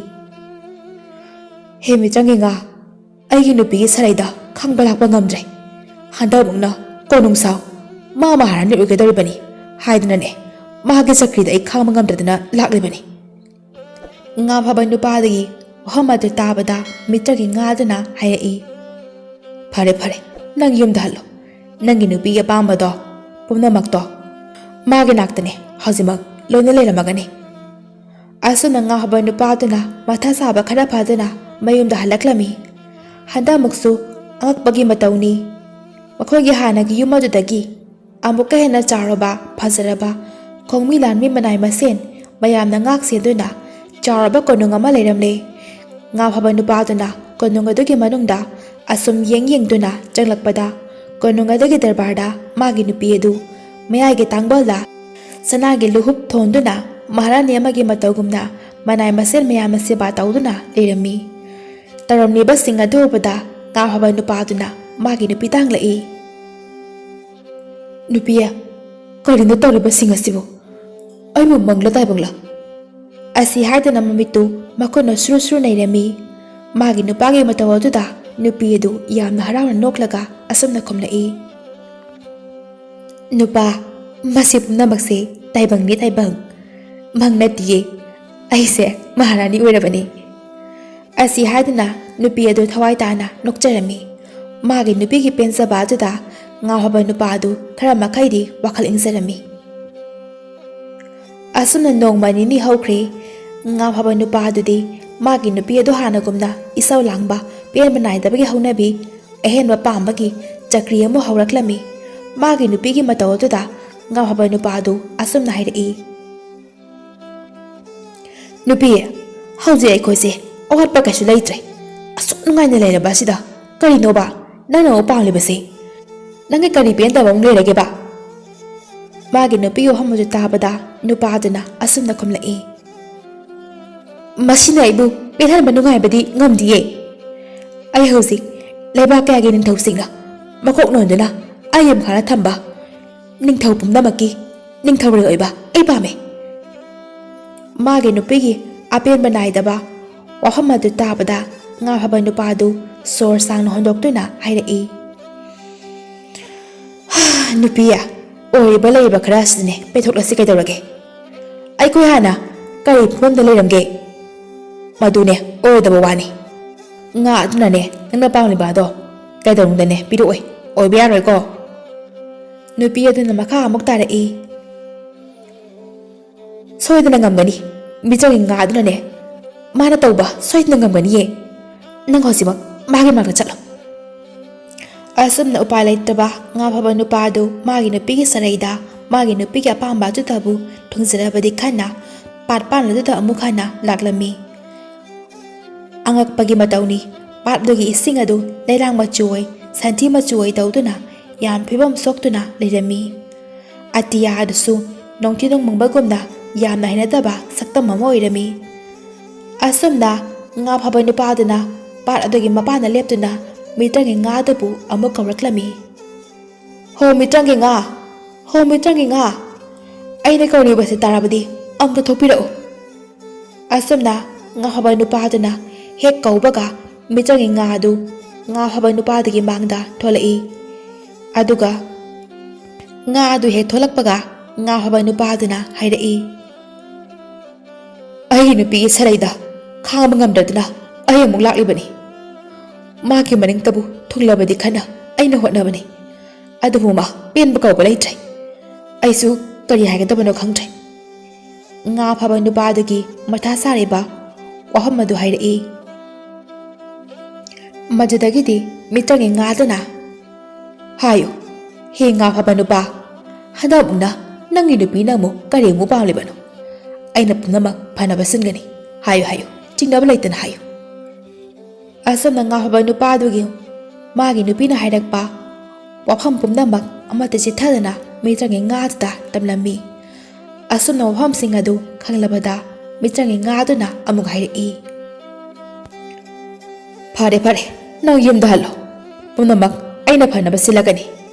"ꯍꯦ ꯃꯤꯇ꯭ꯔꯪꯒꯤ ꯉꯥ, ꯑꯩꯒꯤ ꯅꯨꯄꯤꯒꯤ ꯁꯔꯩꯗ ꯈꯪꯕ ꯂꯥꯛꯄ ꯉꯝꯗ꯭ꯔꯦ꯫ ꯍꯟꯗꯛꯃꯨꯛꯅ ꯀꯣꯅꯨꯡ ꯁꯥꯎ, ꯃꯥ ꯃꯍꯥꯔꯥꯅꯤ ꯑꯣꯏꯒꯗꯧꯔꯤꯕꯅꯤ ꯍꯥꯏꯗꯨꯅꯅꯦ, ꯃꯥꯒꯤ ꯆꯀ꯭ꯔꯤꯗ ꯑꯩ ꯈꯥꯡꯕ ꯉꯝꯗꯗꯅ ꯂꯥꯛꯂꯤꯕꯅꯤ꯫" ꯉꯥ ꯐꯥꯕ ꯅꯨꯄꯥꯗꯒꯤ ꯋꯥꯐꯝ ꯑꯗꯨ ꯇꯥꯕꯗ ꯃꯤꯇ꯭ꯔꯒꯤ ꯉꯥꯗꯨꯅ ꯍꯥꯏꯔꯛꯏ, "ꯐꯔꯦ, ꯐꯔꯦ, ꯅꯪ ꯌꯨꯝꯗ ꯍꯜꯂꯣ꯫ ꯅꯪꯒꯤ ꯅꯨꯄꯤꯒꯤ ꯑꯄꯥꯝꯕꯗꯣ ꯄꯨꯝꯅꯃꯛꯇꯣ ꯃꯥꯒꯤ ꯅꯥꯛꯇꯅꯦ ꯍꯧꯖꯤꯛꯃꯛ ꯂꯣꯏꯅ ꯂꯩꯔꯝꯃꯒꯅꯤ"꯫ ꯑꯁꯨꯝꯅ ꯉꯥ ꯐꯥꯕ ꯅꯨꯄꯥꯗꯨꯅ ꯃꯊꯥ ꯁꯥꯕ ꯈꯔ ꯐꯗꯨꯅ ꯃꯌꯨꯝꯗ ꯍꯜꯂꯛꯂꯝꯃꯤ꯫ ꯍꯟꯗꯛ ꯑꯃꯨꯛꯁꯨ ꯑꯉꯛꯄꯒꯤ ꯃꯇꯧꯅꯤ꯫ ꯃꯈꯣꯏꯒꯤ ꯍꯥꯟꯅꯒꯤ ꯌꯨꯝ ꯑꯗꯨꯗꯒꯤ ꯑꯃꯨꯛꯀ ꯍꯦꯟꯅ ꯆꯥꯎꯔꯕ, ꯐꯖꯔꯕ, ꯈꯣꯡꯃꯤ ꯂꯥꯟꯃꯤ ꯃꯅꯥꯏ ꯃꯁꯦꯟ ꯃꯌꯥꯝꯅ ꯉꯥꯛ ꯁꯦꯟꯗꯨꯅ ꯆꯥꯎꯔꯕ ꯀꯣꯅꯨꯡ ꯑꯃ ꯂꯩꯔꯝꯂꯦ꯫ ꯉꯥ ꯐꯥꯕ ꯅꯨꯄꯥꯗꯨꯅ ꯀꯣꯅꯨꯡ ꯑꯗꯨꯒꯤ ꯃꯅꯨꯡꯗ ꯑꯁꯨꯝ ꯌꯦꯡ ꯌꯦꯡꯗꯨꯅ ꯆꯪꯂꯛꯄꯗ, ꯀꯣꯅꯨꯡ ꯑꯗꯨꯒꯤ ꯗꯔꯕꯥꯔꯗ ꯃꯥꯒꯤ ꯅꯨꯄꯤ ꯑꯗꯨ ꯃꯌꯥꯏꯒꯤ ꯇꯥꯡꯕꯜꯗ ꯁꯅꯥꯒꯤ ꯂꯨꯍꯨꯞ ꯊꯣꯟꯗꯨꯅ ꯃꯍꯥꯔꯥꯅꯤ ꯑꯃꯒꯤ ꯃꯇꯧꯒꯨꯝꯅ ꯃꯅꯥꯏ ꯃꯁꯦꯟ ꯃꯌꯥꯝꯅ ꯁꯦꯕꯥ ꯇꯧꯗꯨꯅ ꯂꯩꯔꯝꯃꯤ꯫ ꯇꯧꯔꯝꯂꯤꯕꯁꯤꯡ ꯑꯗꯨ ꯎꯕꯗ ꯉꯥ ꯐꯥꯕ ꯅꯨꯄꯥꯗꯨꯅ ꯃꯥꯒꯤ ꯅꯨꯄꯤꯗ ꯍꯪꯂꯛꯏ, "ꯅꯨꯄꯤ, ꯀꯔꯤꯅꯣ ꯇꯧꯔꯤꯕꯁꯤꯡ ꯑꯁꯤꯕꯨ? ꯑꯩꯕꯨ ꯃꯪꯂ ꯇꯥꯏꯕꯪꯂ?" ꯑꯁꯤ ꯍꯥꯏꯗꯅ ꯃꯃꯤꯠꯇꯨ ꯃꯈꯨꯠꯅ ꯁꯨꯔꯨ ꯁꯨꯔꯨ ꯅꯩꯔꯝꯃꯤ꯫ ꯃꯥꯒꯤ ꯅꯨꯄꯥꯒꯤ ꯃꯇꯧ ꯑꯗꯨꯗ ꯅꯨꯄꯤ ꯑꯗꯨ ꯌꯥꯝꯅ ꯍꯔꯥꯎꯅ ꯅꯣꯛꯂꯒ ꯑꯁꯨꯝꯅ ꯈꯨꯝꯂꯛꯏ, "ꯅꯨꯄꯥ, ꯃꯁꯤ ꯄꯨꯝꯅꯃꯛꯁꯦ ꯇꯥꯏꯕꯪꯅꯤ, ꯇꯥꯏꯕꯪ꯫ ꯃꯪ ꯅꯠꯇꯤꯌꯦ, ꯑꯩꯁꯦ ꯃꯍꯥꯔꯥꯅꯤ ꯑꯣꯏꯔꯕꯅꯤ"꯫ ꯑꯁꯤ ꯍꯥꯏꯗꯨꯅ ꯅꯨꯄꯤ ꯑꯗꯨ ꯊꯋꯥꯏ ꯇꯥꯅ ꯅꯣꯛꯆꯔꯝꯃꯤ꯫ ꯃꯥꯒꯤ ꯅꯨꯄꯤꯒꯤ ꯄꯦꯟꯖꯕ ꯑꯗꯨꯗ ꯉꯥ ꯐꯥꯕ ꯅꯨꯄꯥ ꯑꯗꯨ ꯈꯔ ꯃꯈꯩꯗꯤ ꯋꯥꯈꯜ ꯏꯪꯖꯔꯝꯃꯤ꯫ ꯑꯁꯨꯝꯅ ꯅꯣꯡꯃ ꯅꯤꯅꯤ ꯍꯧꯈ꯭ꯔꯦ꯫ ꯉꯥ ꯐꯥꯕ ꯅꯨꯄꯥ ꯑꯗꯨꯗꯤ ꯃꯥꯒꯤ ꯅꯨꯄꯤ ꯑꯗꯨ ꯍꯥꯟꯅꯒꯨꯝꯅ ꯏꯁꯧ ꯂꯥꯡꯕ, ꯄꯦꯟꯕ ꯅꯥꯏꯗꯕꯒꯤ ꯍꯧꯅꯕꯤ, ꯑꯍꯦꯟꯕ ꯄꯥꯝꯕꯒꯤ ꯆꯀ꯭ꯔꯤ ꯑꯃ ꯍꯧꯔꯛꯂꯝꯃꯤ꯫ ꯃꯥꯒꯤ ꯅꯨꯄꯤꯒꯤ ꯃꯇꯧ ꯑꯗꯨꯗ ꯉꯥ ꯐꯥꯕ ꯅꯨꯄꯥ ꯑꯗꯨ ꯑꯁꯨꯝꯅ ꯍꯥꯏꯔꯛꯏ, "ꯅꯨꯄꯤ, ꯍꯧꯖꯤꯛ ꯑꯩꯈꯣꯏꯁꯦ ꯑꯋꯥꯠꯄ ꯀꯩꯁꯨ ꯂꯩꯇ꯭ꯔꯦ꯫ ꯑꯁꯨꯛ ꯅꯨꯡꯉꯥꯏꯅ ꯂꯩꯔꯕ ꯑꯁꯤꯗ ꯀꯔꯤꯅꯣꯕ ꯅꯪꯅ ꯑꯃꯨꯛ ꯄꯥꯝꯂꯤꯕꯁꯦ? ꯅꯪꯒꯤ ꯀꯔꯤ ꯄꯦꯟꯗꯕ ꯑꯃꯨꯛ ꯂꯩꯔꯒꯦꯕ?" ꯃꯥꯒꯤ ꯅꯨꯄꯤꯒꯤ ꯋꯥꯐꯝ ꯑꯗꯨ ꯇꯥꯕꯗ ꯅꯨꯄꯥꯗꯨꯅ ꯑꯁꯨꯝꯅ ꯈꯨꯝꯂꯛꯏ, "ꯃꯁꯤꯅ ꯑꯩꯕꯨ ꯄꯦꯜꯍꯟꯕ ꯅꯨꯡꯉꯥꯏꯕꯗꯤ ꯉꯝꯗꯤꯌꯦ꯫ ꯑꯩ ꯍꯧꯖꯤꯛ ꯂꯩꯕꯥꯛ ꯀꯌꯥꯒꯤ ꯅꯤꯡꯊꯧꯁꯤꯡꯅ ꯃꯀꯣꯛ ꯅꯣꯟꯗꯨꯅ ꯑꯩꯒꯤ ꯃꯈꯥꯗ ꯊꯝꯕ ꯅꯤꯡꯊꯧ ꯄꯨꯝꯅꯃꯛꯀꯤ ꯅꯤꯡꯊꯧꯔꯦꯜ ꯑꯣꯏꯕ ꯑꯩ ꯄꯥꯝꯃꯦ"꯫ ꯃꯥꯒꯤ ꯅꯨꯄꯤꯒꯤ ꯑꯄꯦꯟꯕ ꯅꯥꯏꯗꯕ ꯋꯥꯐꯝ ꯑꯗꯨ ꯇꯥꯕꯗ ꯉꯥ ꯐꯥꯕ ꯅꯨꯄꯥꯗꯨ ꯁꯣꯔ ꯁꯥꯡꯅ ꯍꯣꯟꯗꯣꯛꯇꯨꯅ ꯍꯥꯏꯔꯛꯏ, "ꯍꯥ, ꯅꯨꯄꯤ, ꯑꯣꯏꯔꯤꯕ ꯂꯩꯔꯤꯕ ꯈꯔ ꯑꯁꯤꯗꯅꯦ ꯄꯦꯟꯊꯣꯛꯂꯁꯤ ꯀꯩꯗꯧꯔꯒꯦ? ꯑꯩꯈꯣꯏ ꯍꯥꯟꯅ ꯀꯔꯤ ꯐꯤꯕꯝꯗ ꯂꯩꯔꯝꯒꯦ? "ꯃꯗꯨꯅꯦ ꯑꯣꯏꯔꯣꯏꯗꯕ ꯋꯥꯅꯤ꯫ ꯉꯥ ꯑꯗꯨꯅꯅꯦ ꯅꯪꯅ ꯄꯥꯝꯂꯤꯕ ꯑꯗꯣ ꯀꯩꯗꯧꯅꯨꯡꯗꯅꯦ ꯄꯤꯔꯛꯑꯣꯏ꯫ ꯑꯣꯏꯕ ꯌꯥꯔꯣꯏꯀꯣ"꯫ ꯅꯨꯄꯤ ꯑꯗꯨꯅ ꯃꯈꯥ ꯑꯃꯨꯛ ꯇꯥꯔꯛꯏ, "ꯁꯣꯏꯗꯅ ꯉꯝꯒꯅꯤ꯫ ꯃꯤꯆꯪꯒꯤ ꯉꯥ ꯑꯗꯨꯅꯅꯦ ꯃꯥꯅ ꯇꯧꯕ ꯁꯣꯏꯗꯅ ꯉꯝꯒꯅꯤꯌꯦ꯫ ꯅꯪ ꯍꯧꯖꯤꯛꯃꯛ ꯃꯥꯒꯤ ꯃꯅꯥꯛꯇ ꯆꯠꯂꯣ"꯫ ꯑꯁꯨꯝꯅ ꯎꯄꯥꯏ ꯂꯩꯇ꯭ꯔꯕ ꯉꯥ ꯐꯥꯕ ꯅꯨꯄꯥ ꯑꯗꯨ ꯃꯥꯒꯤ ꯅꯨꯄꯤꯒꯤ ꯁꯔꯩꯗ ꯃꯥꯒꯤ ꯅꯨꯄꯤꯒꯤ ꯑꯄꯥꯝꯕ ꯑꯗꯨꯗꯕꯨ ꯊꯨꯡꯖꯅꯕꯗꯤ ꯈꯟꯅ ꯄꯥꯠ ꯄꯥꯟ ꯑꯗꯨꯗ ꯑꯃꯨꯛ ꯍꯟꯅ ꯂꯥꯛꯂꯝꯃꯤ꯫ ꯑꯉꯛꯄꯒꯤ ꯃꯇꯧꯅꯤ, ꯄꯥꯠꯇꯨꯒꯤ ꯏꯁꯤꯡ ꯑꯗꯨ ꯂꯩꯔꯥꯡ ꯃꯆꯨ ꯑꯣꯏ, ꯁꯟꯊꯤ ꯃꯆꯨ ꯑꯣꯏ ꯇꯧꯗꯨꯅ ꯌꯥꯝ ꯐꯤꯕꯝ ꯁꯣꯛꯇꯨꯅ ꯂꯩꯔꯝꯃꯤ꯫ ꯑꯇꯤꯌꯥ ꯑꯗꯨꯁꯨ ꯅꯣꯡꯊꯤ ꯅꯣꯡꯃꯪꯕꯒꯨꯝꯅ ꯌꯥꯝꯅ ꯍꯩꯅꯗꯕ ꯁꯛꯇꯝ ꯑꯃ ꯑꯣꯏꯔꯝꯃꯤ꯫ ꯑꯁꯨꯝꯅ ꯉꯥ ꯐꯥꯕ ꯅꯨꯄꯥꯗꯨꯅ ꯄꯥꯠ ꯑꯗꯨꯒꯤ ꯃꯄꯥꯟꯗ ꯂꯦꯞꯇꯨꯅ ꯃꯤꯇ꯭ꯔꯪꯒꯤ ꯉꯥ ꯑꯗꯨꯕꯨ ꯑꯃꯨꯛ ꯀꯧꯔꯛꯂꯝꯃꯤ꯫ "ꯍꯣ ꯃꯤꯇ꯭ꯔꯪꯒꯤ ꯉꯥ! ꯍꯣ ꯃꯤꯇ꯭ꯔꯪꯒꯤ ꯉꯥ! ꯑꯩꯅ ꯀꯧꯔꯤꯕꯁꯤ ꯇꯥꯔꯕꯗꯤ ꯑꯃꯨꯛꯇ ꯊꯣꯛꯄꯤꯔꯛꯎ"꯫ ꯑꯁꯨꯝꯅ ꯉꯥ ꯐꯥꯕ ꯅꯨꯄꯥꯗꯨꯅ ꯍꯦꯛ ꯀꯧꯕꯒ ꯃꯤꯇ꯭ꯔꯪꯒꯤ ꯉꯥ ꯑꯗꯨ ꯉꯥ ꯐꯥꯕ ꯅꯨꯄꯥꯗꯨꯒꯤ ꯃꯥꯡꯗ ꯊꯣꯛꯂꯛꯏ꯫ ꯑꯗꯨꯒ ꯉꯥ ꯑꯗꯨ ꯍꯦꯛ ꯊꯣꯛꯂꯛꯄꯒ ꯉꯥ ꯐꯥꯕ ꯅꯨꯄꯥꯗꯨꯅ ꯍꯥꯏꯔꯛꯏ, "ꯑꯩꯒꯤ ꯅꯨꯄꯤꯒꯤ ꯁꯔꯩꯗ ꯈꯥꯡꯕ ꯉꯝꯗꯗꯨꯅ ꯑꯩ ꯑꯃꯨꯛ ꯂꯥꯛꯂꯤꯕꯅꯤ꯫ ꯃꯥꯒꯤ ꯃꯅꯤꯡꯇꯕꯨ ꯊꯨꯡꯂꯕꯗꯤ ꯈꯟꯅ ꯑꯩꯅ ꯍꯣꯠꯅꯕꯅꯤ꯫ ꯑꯗꯨꯕꯨ ꯃꯥ ꯄꯦꯟꯕ ꯀꯧꯕ ꯂꯩꯇ꯭ꯔꯦ꯫ ꯑꯩꯁꯨ ꯀꯔꯤ ꯍꯥꯏꯒꯗꯕꯅꯣ ꯈꯪꯗ꯭ꯔꯦ"꯫ ꯉꯥ ꯐꯥꯕ ꯅꯨꯄꯥꯗꯨꯒꯤ ꯃꯊꯥ ꯁꯥꯔꯤꯕ ꯋꯥꯐꯝ ꯑꯗꯨ ꯍꯥꯏꯔꯛꯏ꯫ ꯃꯗꯨꯗꯒꯤꯗꯤ ꯃꯤꯇ꯭ꯔꯪꯒꯤ ꯉꯥꯗꯨꯅ, "ꯍꯥꯏꯌꯨ, ꯍꯦ ꯉꯥ ꯐꯥꯕ ꯅꯨꯄꯥ, ꯍꯟꯗꯛꯃꯨꯛꯅ ꯅꯪꯒꯤ ꯅꯨꯄꯤꯅ ꯑꯃꯨꯛ ꯀꯔꯤ ꯑꯃꯨꯛ ꯄꯥꯝꯂꯤꯕꯅꯣ? ꯑꯩꯅ ꯄꯨꯝꯅꯃꯛ ꯐꯅꯕ ꯁꯤꯟꯒꯅꯤ꯫ ꯍꯥꯏꯌꯨ, ꯍꯥꯏꯌꯨ, ꯆꯤꯡꯅꯕ ꯂꯩꯇꯅ ꯍꯥꯏꯌꯨ"꯫ ꯑꯁꯨꯝꯅ ꯉꯥ ꯐꯥꯕ ꯅꯨꯄꯥꯗꯨꯒꯤ ꯃꯥꯒꯤ ꯅꯨꯄꯤꯅ ꯍꯥꯏꯔꯛꯄ ꯋꯥꯐꯝ ꯄꯨꯝꯅꯃꯛ ꯑꯃꯠꯇ ꯆꯤꯠꯊꯗꯅ ꯃꯤꯇ꯭ꯔꯪꯒꯤ ꯉꯥꯗꯨꯗ ꯇꯝꯂꯝꯃꯤ꯫ ꯑꯁꯨꯝꯅ ꯋꯥꯐꯝꯁꯤꯡ ꯑꯗꯨ ꯈꯪꯂꯕꯗ ꯃꯤꯇ꯭ꯔꯪꯒꯤ ꯉꯥꯗꯨꯅ ꯑꯃꯨꯛ ꯍꯥꯏꯔꯛꯏ, "ꯐꯔꯦ, ꯐꯔꯦ, ꯅꯪ ꯌꯨꯝꯗ ꯍꯜꯂꯣ꯫ ꯄꯨꯝꯅꯃꯛ ꯑꯩꯅ ꯐꯅꯕ ꯁꯤꯜꯂꯒꯅꯤ꯫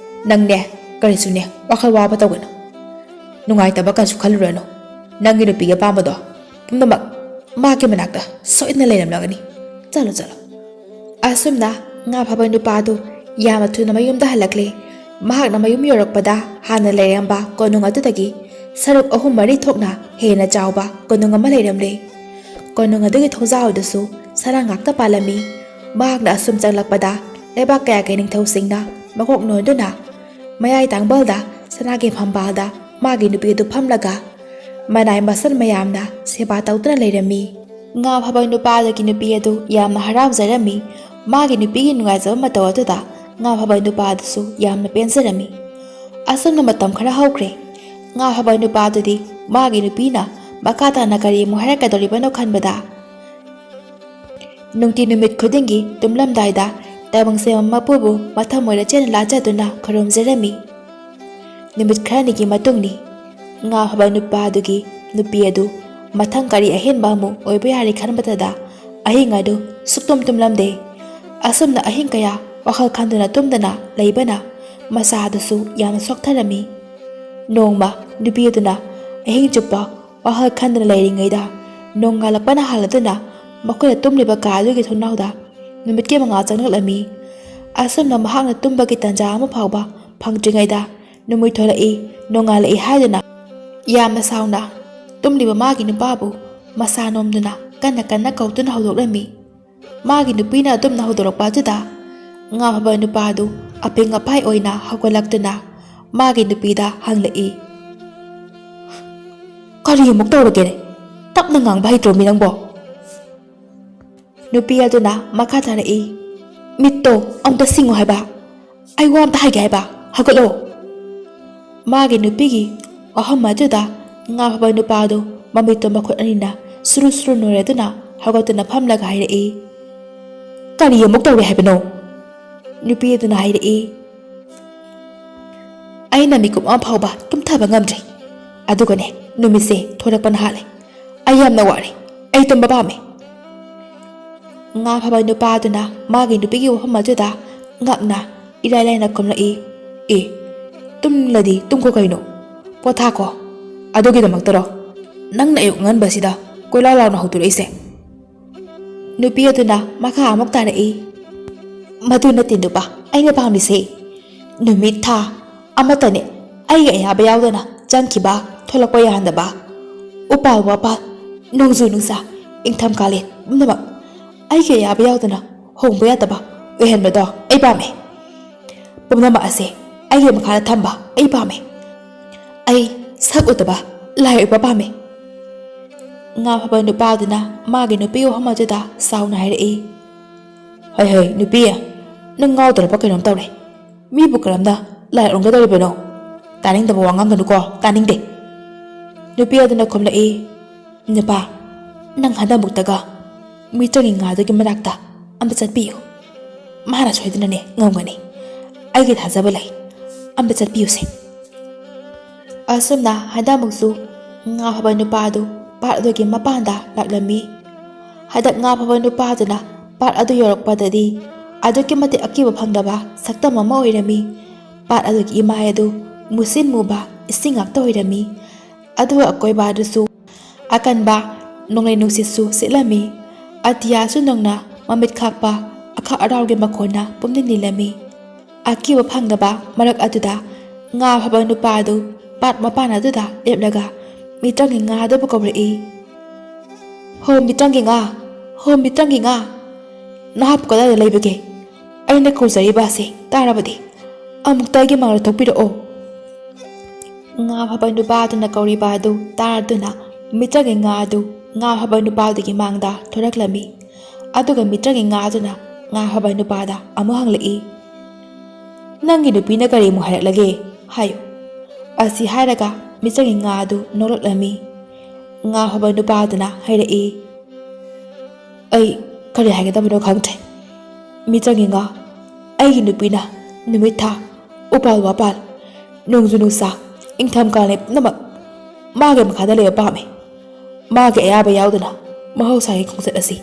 ꯅꯪꯅꯦ, ꯀꯔꯤꯁꯨꯅꯦ ꯋꯥꯈꯜ ꯋꯥꯕ ꯇꯧꯒꯅꯨ꯫ ꯅꯨꯡꯉꯥꯏꯇꯕ ꯀꯩꯁꯨ ꯈꯜꯂꯨꯔꯅꯨ꯫ ꯅꯪꯒꯤ ꯅꯨꯄꯤꯒꯤ ꯑꯄꯥꯝꯕꯗꯣ ꯄꯨꯝꯅꯃꯛ ꯃꯥꯒꯤ ꯃꯅꯥꯛꯇ ꯁꯣꯏꯗꯅ ꯂꯩꯔꯝꯂꯒꯅꯤ꯫ ꯆꯠꯂꯣ, ꯆꯠꯂꯣ"꯫ ꯑꯁꯨꯝꯅ ꯉꯥ ꯐꯥꯕ ꯅꯨꯄꯥꯗꯨ ꯌꯥꯝꯅ ꯊꯨꯅ ꯃꯌꯨꯝꯗ ꯍꯜꯂꯛꯂꯦ꯫ ꯃꯍꯥꯛꯅ ꯃꯌꯨꯝ ꯌꯧꯔꯛꯄꯗ ꯍꯥꯟꯅ ꯂꯩꯔꯝꯕ ꯀꯣꯅꯨꯡ ꯑꯗꯨꯗꯒꯤ ꯁꯔꯨꯛ ꯑꯍꯨꯝ ꯃꯔꯤ ꯊꯣꯛꯅ ꯍꯦꯟꯅ ꯆꯥꯎꯕ ꯀꯣꯅꯨꯡ ꯑꯃ ꯂꯩꯔꯝꯂꯦ꯫ ꯀꯣꯅꯨꯡ ꯑꯗꯨꯒꯤ ꯊꯣꯡꯖꯥꯎ ꯑꯗꯨꯁꯨ ꯁꯅꯥ ꯉꯥꯛꯇ ꯄꯥꯜꯂꯝꯃꯤ꯫ ꯃꯍꯥꯛꯅ ꯑꯁꯨꯝ ꯆꯪꯂꯛꯄꯗ ꯂꯩꯕꯥꯛ ꯀꯌꯥꯒꯤ ꯅꯤꯡꯊꯧꯁꯤꯡꯅ ꯃꯀꯣꯛ ꯅꯣꯟꯗꯨꯅ ꯃꯌꯥꯏ ꯇꯥꯡꯕꯜꯗ ꯁꯅꯥꯒꯤ ꯐꯝꯕꯥꯜꯗ ꯃꯥꯒꯤ ꯅꯨꯄꯤ ꯑꯗꯨ ꯐꯝꯂꯒ ꯃꯅꯥꯏ ꯃꯁꯟ ꯃꯌꯥꯝꯅ ꯁꯦꯕꯥ ꯇꯧꯗꯨꯅ ꯂꯩꯔꯝꯃꯤ꯫ ꯉꯥ ꯐꯥꯕ ꯅꯨꯄꯥ ꯑꯗꯨꯒꯤ ꯅꯨꯄꯤ ꯑꯗꯨ ꯌꯥꯝꯅ ꯍꯔꯥꯎꯖꯔꯝꯃꯤ꯫ ꯃꯥꯒꯤ ꯅꯨꯄꯤꯒꯤ ꯅꯨꯡꯉꯥꯏꯖꯕ ꯃꯇꯧ ꯑꯗꯨꯗ ꯉꯥ ꯐꯥꯕ ꯅꯨꯄꯥ ꯑꯗꯨꯁꯨ ꯌꯥꯝꯅ ꯄꯦꯟꯖꯔꯝꯃꯤ꯫ ꯑꯁꯨꯝꯅ ꯃꯇꯝ ꯈꯔ ꯍꯧꯈ꯭ꯔꯦ꯫ ꯉꯥ ꯐꯥꯕ ꯅꯨꯄꯥ ꯑꯗꯨꯗꯤ ꯃꯥꯒꯤ ꯅꯨꯄꯤꯅ ꯃꯈꯥ ꯇꯥꯅ ꯀꯔꯤ ꯑꯃꯨꯛ ꯍꯥꯏꯔꯛꯀꯗꯧꯔꯤꯕꯅꯣ ꯈꯟꯕꯗ ꯅꯨꯡꯇꯤ ꯅꯨꯃꯤꯠ ꯈꯨꯗꯤꯡꯒꯤ ꯇꯨꯝꯂꯝꯗꯥꯏꯗ ꯇꯥꯏꯕꯪ ꯁꯦꯝꯕ ꯃꯄꯨꯕꯨ ꯃꯊꯃꯣꯏ ꯂꯩꯆꯦꯜꯅ ꯂꯥꯠꯆꯗꯨꯅ ꯈꯨꯔꯨꯝꯖꯔꯝꯃꯤ꯫ ꯅꯨꯃꯤꯠ ꯈꯔꯅꯤꯒꯤ ꯃꯇꯨꯡꯅꯤ꯫ ꯉꯥ ꯐꯥꯕ ꯅꯨꯄꯥ ꯑꯗꯨꯒꯤ ꯅꯨꯄꯤ ꯑꯗꯨ ꯃꯊꯪ ꯀꯔꯤ ꯑꯍꯦꯟꯕ ꯑꯃꯨꯛ ꯑꯣꯏꯕ ꯌꯥꯔꯤ ꯈꯟꯕꯇꯗ ꯑꯍꯤꯡ ꯑꯗꯨ ꯁꯨꯛꯇꯨꯝ ꯇꯨꯝꯂꯝꯗꯦ꯫ ꯑꯁꯨꯝꯅ ꯑꯍꯤꯡ ꯀꯌꯥ ꯋꯥꯈꯜ ꯈꯟꯗꯨꯅ ꯇꯨꯝꯗꯅ ꯂꯩꯕꯅ ꯃꯁꯥ ꯑꯗꯨꯁꯨ ꯌꯥꯝꯅ ꯁꯣꯛꯊꯔꯝꯃꯤ꯫ ꯅꯣꯡꯃ ꯅꯨꯄꯤ ꯑꯗꯨꯅ ꯑꯍꯤꯡ ꯆꯨꯞꯄ ꯋꯥꯈꯜ ꯈꯟꯗꯨꯅ ꯂꯩꯔꯤꯉꯩꯗ ꯅꯣꯡꯉꯥꯜꯂꯛꯄꯅ ꯍꯥꯜꯂꯗꯨꯅ ꯃꯈꯣꯏꯅ ꯇꯨꯝꯂꯤꯕ ꯀꯥ ꯑꯗꯨꯒꯤ ꯊꯣꯡꯅꯥꯎꯗ ꯅꯨꯃꯤꯠꯀꯤ ꯃꯉꯥꯜ ꯆꯪꯂꯛꯂꯝꯃꯤ꯫ ꯑꯁꯨꯝꯅ ꯃꯍꯥꯛꯅ ꯇꯨꯝꯕꯒꯤ ꯇꯥꯟꯖꯥ ꯑꯃ ꯐꯥꯎꯕ ꯐꯪꯗ꯭ꯔꯤꯉꯩꯗ ꯅꯨꯃꯤꯠ ꯊꯣꯛꯂꯛꯏ, ꯅꯣꯡꯉꯥꯜꯂꯛꯏ ꯍꯥꯏꯗꯨꯅ ꯌꯥꯝꯅ ꯁꯥꯎꯅ ꯇꯨꯝꯂꯤꯕ ꯃꯥꯒꯤ ꯅꯨꯄꯥꯕꯨ ꯃꯁꯥ ꯅꯣꯝꯗꯨꯅ ꯀꯟꯅ ꯀꯟꯅ ꯀꯧꯗꯨꯅ ꯍꯧꯗꯣꯛꯂꯝꯃꯤ꯫ ꯃꯥꯒꯤ ꯅꯨꯄꯤꯅ ꯑꯗꯨꯝꯅ ꯍꯧꯗꯣꯔꯛꯄ ꯑꯗꯨꯗ ꯉꯥ ꯐꯥꯕ ꯅꯨꯄꯥ ꯑꯗꯨ ꯑꯄꯤꯡ ꯑꯄꯥꯏ ꯑꯣꯏꯅ ꯍꯧꯒꯠꯂꯛꯇꯨꯅ ꯃꯥꯒꯤ ꯅꯨꯄꯤꯗ ꯍꯪꯂꯛꯏ, "ꯀꯔꯤ ꯑꯃꯨꯛ ꯇꯧꯔꯒꯦꯅꯦ? ꯇꯞꯅ ꯉꯥꯡꯕ ꯍꯩꯇ꯭ꯔꯣ ꯃꯤ ꯅꯪꯕꯣ?" ꯅꯨꯄꯤ ꯑꯗꯨꯅ ꯃꯈꯥ ꯇꯥꯔꯛꯏ, "ꯃꯤꯠꯇꯣ ꯑꯃꯨꯛꯇ ꯁꯤꯡꯉꯣ ꯍꯥꯏꯕ, ꯑꯩ ꯋꯥ ꯑꯝꯇ ꯍꯥꯏꯒꯦ ꯍꯥꯏꯕ, ꯍꯧꯒꯠꯂꯣ!" ꯃꯥꯒꯤ ꯅꯨꯄꯤꯒꯤ ꯋꯥꯐꯝ ꯑꯗꯨꯗ ꯉꯥ ꯐꯥꯕ ꯅꯨꯄꯥ ꯑꯗꯨ ꯃꯃꯤꯠꯇꯣ ꯃꯈꯨꯠ ꯑꯅꯤꯅ ꯁꯨꯔꯨ ꯁꯨꯔꯨ ꯅꯣꯏꯔꯗꯨꯅ ꯍꯧꯒꯠꯇꯨꯅ ꯐꯝꯂꯒ ꯍꯥꯏꯔꯛꯏ, "ꯀꯔꯤ ꯑꯃꯨꯛ ꯇꯧꯔꯦ ꯍꯥꯏꯕꯅꯣ?" ꯅꯨꯄꯤ ꯑꯗꯨꯅ ꯍꯥꯏꯔꯛꯏ, "ꯑꯩꯅ ꯃꯤꯀꯨꯞ ꯑꯃ ꯐꯥꯎꯕ ꯇꯨꯝꯊꯕ ꯉꯝꯗ꯭ꯔꯦ꯫ ꯑꯗꯨꯒꯅꯦ, ꯅꯨꯃꯤꯠꯁꯦ ꯊꯣꯔꯛꯄꯅ ꯍꯥꯜꯂꯦ꯫ ꯑꯩ ꯌꯥꯝꯅ ꯋꯥꯔꯦ꯫ ꯑꯩ ꯇꯨꯝꯕ ꯄꯥꯝꯃꯦ꯫" ꯉꯥ ꯐꯥꯕ ꯅꯨꯄꯥ ꯑꯗꯨꯅ ꯃꯥꯒꯤ ꯅꯨꯄꯤꯒꯤ ꯋꯥꯐꯝ ꯑꯗꯨꯗ ꯉꯛꯅ ꯏꯔꯥꯏ ꯂꯥꯏꯅ ꯈꯨꯝꯂꯛꯏ, "ꯑꯦ, ꯇꯨꯝꯂꯗꯤ ꯇꯨꯝꯈꯣ ꯀꯩꯅꯣ? ꯄꯣꯊꯥꯈꯣ꯫ ꯑꯗꯨꯒꯤꯗꯃꯛꯇꯔꯣ ꯅꯪꯅ ꯑꯌꯨꯛ ꯑꯉꯟꯕꯁꯤꯗ ꯀꯣꯏꯂꯥꯎ ꯂꯥꯎꯅ ꯍꯧꯗꯣꯔꯛꯏꯁꯦ?" ꯅꯨꯄꯤ ꯑꯗꯨꯅ ꯃꯈꯥ ꯑꯃꯨꯛ ꯇꯥꯔꯛꯏ, "ꯃꯗꯨ ꯅꯠꯇꯦ ꯅꯨꯄꯥ, ꯑꯩꯅ ꯄꯥꯝꯂꯤꯁꯦ ꯅꯨꯃꯤꯠ ꯊꯥ ꯑꯃꯠꯇꯅꯦ ꯑꯩꯒꯤ ꯑꯌꯥꯕ ꯌꯥꯎꯗꯅ ꯆꯪꯈꯤꯕ, ꯊꯣꯛꯂꯛꯄ ꯌꯥꯍꯟꯗꯕ꯫ ꯎꯄꯥꯜ ꯋꯥꯄꯥꯜ, ꯅꯣꯡꯖꯨ ꯅꯨꯡꯁꯥ, ꯏꯪꯊꯝ ꯀꯥꯂꯦꯟ ꯄꯨꯝꯅꯃꯛ ꯑꯩꯒꯤ ꯑꯌꯥꯕ ꯌꯥꯎꯗꯅ ꯍꯣꯡꯕ ꯌꯥꯗꯕ ꯑꯣꯏꯍꯟꯕꯗꯣ ꯑꯩ ꯄꯥꯝꯃꯦ꯫ ꯄꯨꯝꯅꯃꯛ ꯑꯁꯦ ꯑꯩꯒꯤ ꯃꯈꯥꯗ ꯊꯝꯕ ꯑꯩ ꯄꯥꯝꯃꯦ꯫ ꯑꯩ ꯁꯛ ꯎꯗꯕ ꯂꯥꯏ ꯑꯣꯏꯕ ꯄꯥꯝꯃꯦ꯫ ꯉꯥ ꯐꯥꯕ ꯅꯨꯄꯥ ꯑꯗꯨꯅ ꯃꯥꯒꯤ ꯅꯨꯄꯤ ꯋꯥꯐꯝ ꯑꯗꯨꯗ ꯁꯥꯎꯅ ꯍꯥꯏꯔꯛꯏ꯫ "ꯍꯩ ꯍꯩ, ꯅꯨꯄꯤ, ꯅꯪ ꯉꯥꯎꯗ꯭ꯔꯕ ꯀꯩꯅꯣꯝ ꯇꯧꯔꯦ꯫ ꯃꯤꯕꯨ ꯀꯔꯝꯅ ꯂꯥꯏ ꯑꯣꯟꯒꯗꯧꯔꯤꯕꯅꯣ? ꯇꯥꯅꯤꯡꯗꯕ ꯋꯥ ꯉꯥꯡꯒꯅꯨꯀꯣ, ꯇꯥꯅꯤꯡꯗꯦ꯫" ꯅꯨꯄꯤ ꯑꯗꯨꯅ ꯈꯨꯝꯂꯛꯏ, "ꯅꯨꯄꯥ, ꯅꯪ ꯍꯟꯗꯛꯃꯨꯛꯇꯒ ꯃꯤꯇ꯭ꯔꯪꯒꯤ ꯉꯥꯗꯨꯒꯤ ꯃꯅꯥꯛꯇ ꯑꯝꯇ ꯆꯠꯄꯤꯌꯨ꯫ ꯃꯥꯅ ꯁꯣꯏꯗꯅꯅꯦ ꯉꯝꯒꯅꯤ꯫ ꯑꯩꯒꯤ ꯊꯥꯖꯕ ꯂꯩ꯫ ꯑꯝꯇ ꯆꯠꯄꯤꯌꯨꯁꯦ꯫" ꯑꯁꯨꯝꯅ ꯍꯟꯗꯛꯃꯨꯛꯁꯨ ꯉꯥ ꯐꯥꯕ ꯅꯨꯄꯥ ꯑꯗꯨ ꯄꯥꯠ ꯑꯗꯨꯒꯤ ꯃꯄꯥꯟꯗ ꯂꯥꯛꯂꯝꯃꯤ꯫ ꯍꯟꯗꯛ ꯉꯥ ꯐꯥꯕ ꯅꯨꯄꯥꯗꯨꯅ ꯄꯥꯠ ꯑꯗꯨ ꯌꯧꯔꯛꯄꯗꯗꯤ ꯑꯗꯨꯛꯀꯤ ꯃꯇꯤꯛ ꯑꯀꯤꯕ ꯐꯪꯗꯕ ꯁꯛꯇꯝ ꯑꯃ ꯑꯣꯏꯔꯝꯃꯤ꯫ ꯄꯥꯠ ꯑꯗꯨꯒꯤ ꯏꯃꯥꯏ ꯑꯗꯨ ꯃꯨꯁꯤꯟ ꯃꯨꯕ ꯏꯁꯤꯡ ꯉꯥꯛꯇ ꯑꯣꯏꯔꯝꯃꯤ꯫ ꯑꯗꯨꯒ ꯑꯀꯣꯏꯕ ꯑꯗꯨꯁꯨ ꯑꯀꯟꯕ ꯅꯣꯡꯂꯩ ꯅꯨꯡꯁꯤꯠꯁꯨ ꯁꯤꯠꯂꯝꯃꯤ꯫ ꯑꯇꯤꯌꯥꯁꯨ ꯅꯣꯡꯅ ꯃꯃꯤꯠ ꯈꯥꯛꯄ ꯑꯈꯥꯛ ꯑꯔꯥꯎꯒꯤ ꯃꯈꯣꯟꯅ ꯄꯨꯝꯅꯤꯜ ꯅꯤꯜꯂꯝꯃꯤ꯫ ꯑꯀꯤꯕ ꯐꯪꯗꯕ ꯃꯔꯛ ꯑꯗꯨꯗ ꯉꯥ ꯐꯥꯕ ꯅꯨꯄꯥ ꯑꯗꯨ ꯄꯥꯠ ꯃꯄꯥꯟ ꯑꯗꯨꯗ ꯂꯦꯞꯂꯒ ꯃꯤꯇ꯭ꯔꯪꯒꯤ ꯉꯥ ꯑꯗꯨꯕꯨ ꯀꯧꯔꯛꯏ꯫ "ꯍꯣ ꯃꯤꯇ꯭ꯔꯪꯒꯤ ꯉꯥ, ꯍꯣ ꯃꯤꯇ꯭ꯔꯪꯒꯤ ꯉꯥ, ꯅꯍꯥꯛꯄꯨ ꯀꯗꯥꯏꯗ ꯂꯩꯕꯒꯦ? ꯑꯩꯅ ꯀꯧꯖꯔꯤꯕ ꯑꯁꯤ ꯇꯥꯔꯕꯗꯤ ꯑꯃꯨꯛꯇ ꯑꯩꯒꯤ ꯃꯥꯡꯗ ꯊꯣꯛꯄꯤꯔꯛꯑꯣ꯫" ꯉꯥ ꯐꯥꯕ ꯅꯨꯄꯥ ꯑꯗꯨꯅ ꯀꯧꯔꯤꯕ ꯑꯗꯨ ꯇꯥꯔꯗꯨꯅ ꯃꯤꯇ꯭ꯔꯪꯒꯤ ꯉꯥ ꯑꯗꯨ ꯉꯥ ꯐꯥꯕ ꯅꯨꯄꯥ ꯑꯗꯨꯒꯤ ꯃꯥꯡꯗ ꯊꯣꯔꯛꯂꯝꯃꯤ꯫ ꯑꯗꯨꯒ ꯃꯤꯇ꯭ꯔꯪꯒꯤ ꯉꯥ ꯑꯗꯨꯅ ꯉꯥ ꯐꯥꯕ ꯅꯨꯄꯥꯗ ꯑꯃꯨꯛ ꯍꯪꯂꯛꯏ, "ꯅꯪꯒꯤ ꯅꯨꯄꯤꯅ ꯀꯔꯤ ꯑꯃꯨꯛ ꯍꯥꯏꯔꯛꯂꯒꯦ? ꯍꯥꯏꯌꯨ꯫" ꯑꯁꯤ ꯍꯥꯏꯔꯒ ꯃꯤꯇ꯭ꯔꯪꯒꯤ ꯉꯥ ꯑꯗꯨ ꯅꯣꯛꯂꯛꯂꯝꯃꯤ꯫ ꯉꯥ ꯐꯥꯕ ꯅꯨꯄꯥ ꯑꯗꯨꯅ ꯍꯥꯏꯔꯛꯏ, "ꯑꯩ ꯀꯔꯤ ꯍꯥꯏꯒꯗꯕꯅꯣ ꯈꯪꯗ꯭ꯔꯦ꯫ ꯃꯤꯇ꯭ꯔꯪꯒꯤ ꯉꯥ, ꯑꯩꯒꯤ ꯅꯨꯄꯤꯅ ꯅꯨꯃꯤꯠ ꯊꯥ, ꯎꯄꯥꯜ ꯋꯥꯄꯥꯜ, ꯅꯣꯡꯖꯨ ꯅꯨꯡꯁꯥ, ꯏꯪꯊꯝ ꯀꯥꯂꯦꯟ ꯄꯨꯝꯅꯃꯛ ꯃꯥꯒꯤ ꯃꯈꯥꯗ ꯂꯩꯕ ꯄꯥꯝꯃꯤ꯫ ꯃꯥꯒꯤ ꯑꯌꯥꯕ ꯌꯥꯎꯗꯅ ꯃꯍꯧꯁꯥꯒꯤ ꯈꯣꯡꯆꯠ ꯑꯁꯤ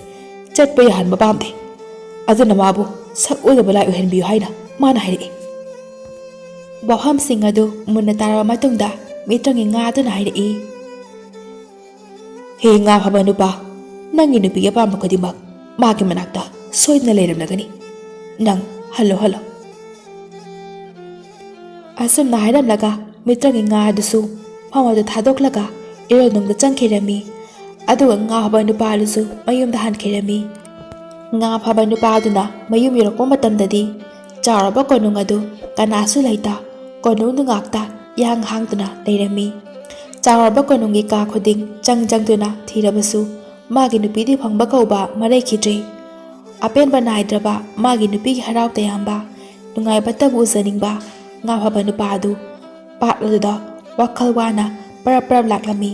ꯆꯠꯄ ꯌꯥꯍꯟꯕ ꯄꯥꯝꯗꯦ꯫ ꯑꯗꯨꯅ ꯃꯥꯕꯨ ꯁꯛ ꯎꯗꯕ ꯂꯥꯏ ꯑꯣꯏꯍꯟꯕꯤꯌꯨ ꯍꯥꯏꯅ ꯃꯥꯅ ꯍꯥꯏꯔꯛꯏ꯫" ꯋꯥꯐꯝꯁꯤꯡ ꯑꯗꯨ ꯃꯨꯟꯅ ꯇꯥꯔꯕ ꯃꯇꯨꯡꯗ ꯃꯤꯇ꯭ꯔꯪꯒꯤ ꯉꯥ ꯑꯗꯨꯅ ꯍꯥꯏꯔꯛꯏ, "ꯍꯦ ꯉꯥ ꯐꯥꯕ ꯅꯨꯄꯥ, ꯅꯪꯒꯤ ꯅꯨꯄꯤꯒꯤ ꯑꯄꯥꯝꯕ ꯈꯨꯗꯤꯡꯃꯛ ꯃꯥꯒꯤ ꯃꯅꯥꯛꯇ ꯁꯣꯏꯗꯅ ꯂꯩꯔꯝꯂꯒꯅꯤ꯫ ꯅꯪ ꯍꯜꯂꯣ, ꯍꯜꯂꯣ꯫" ꯑꯁꯨꯝꯅ ꯍꯥꯏꯔꯝꯂꯒ ꯃꯤꯇ꯭ꯔꯪꯒꯤ ꯉꯥ ꯑꯗꯨꯁꯨ ꯃꯐꯝ ꯑꯗꯨ ꯊꯥꯗꯣꯛꯂꯒ ꯏꯔꯣꯜꯅꯨꯡꯗ ꯆꯪꯈꯤꯔꯝꯃꯤ꯫ ꯑꯗꯨꯒ ꯉꯥ ꯐꯥꯕ ꯅꯨꯄꯥꯗꯨꯁꯨ ꯃꯌꯨꯝꯗ ꯍꯟꯈꯤꯔꯝꯃꯤ꯫ ꯉꯥ ꯐꯥꯕ ꯅꯨꯄꯥꯗꯨꯅ ꯃꯌꯨꯝ ꯌꯧꯔꯛꯄ ꯃꯇꯝꯗꯗꯤ ꯆꯥꯎꯔꯕ ꯀꯣꯅꯨꯡ ꯑꯗꯨ ꯀꯅꯥꯁꯨ ꯂꯩꯇ, ꯀꯣꯅꯨꯡꯗꯨ ꯉꯥꯛꯇ ꯏꯍꯥꯡ ꯍꯥꯡꯗꯨꯅ ꯂꯩꯔꯝꯃꯤ꯫ ꯆꯥꯎꯔꯕ ꯀꯣꯅꯨꯡꯒꯤ ꯀꯥ ꯈꯨꯗꯤꯡ ꯆꯪ ꯆꯪꯗꯨꯅ ꯊꯤꯔꯕꯁꯨ ꯃꯥꯒꯤ ꯅꯨꯄꯤꯗꯤ ꯐꯪꯕ ꯀꯧꯕ ꯑꯃ ꯂꯩꯈꯤꯗ꯭ꯔꯦ꯫ ꯑꯄꯦꯟꯕ ꯅꯥꯏꯗ꯭ꯔꯕ ꯃꯥꯒꯤ ꯅꯨꯄꯤꯒꯤ ꯍꯔꯥꯎ ꯇꯌꯥꯝꯕ, ꯅꯨꯡꯉꯥꯏꯕꯇꯕꯨ ꯎꯖꯅꯤꯡꯕ ꯉꯥ ꯐꯥꯕ ꯅꯨꯄꯥ ꯑꯗꯨ ꯄꯥꯠ ꯑꯗꯨꯗ ꯋꯥꯈꯜ ꯋꯥꯅ ꯄꯔꯞ ꯄꯔꯞ ꯂꯥꯛꯂꯝꯃꯤ꯫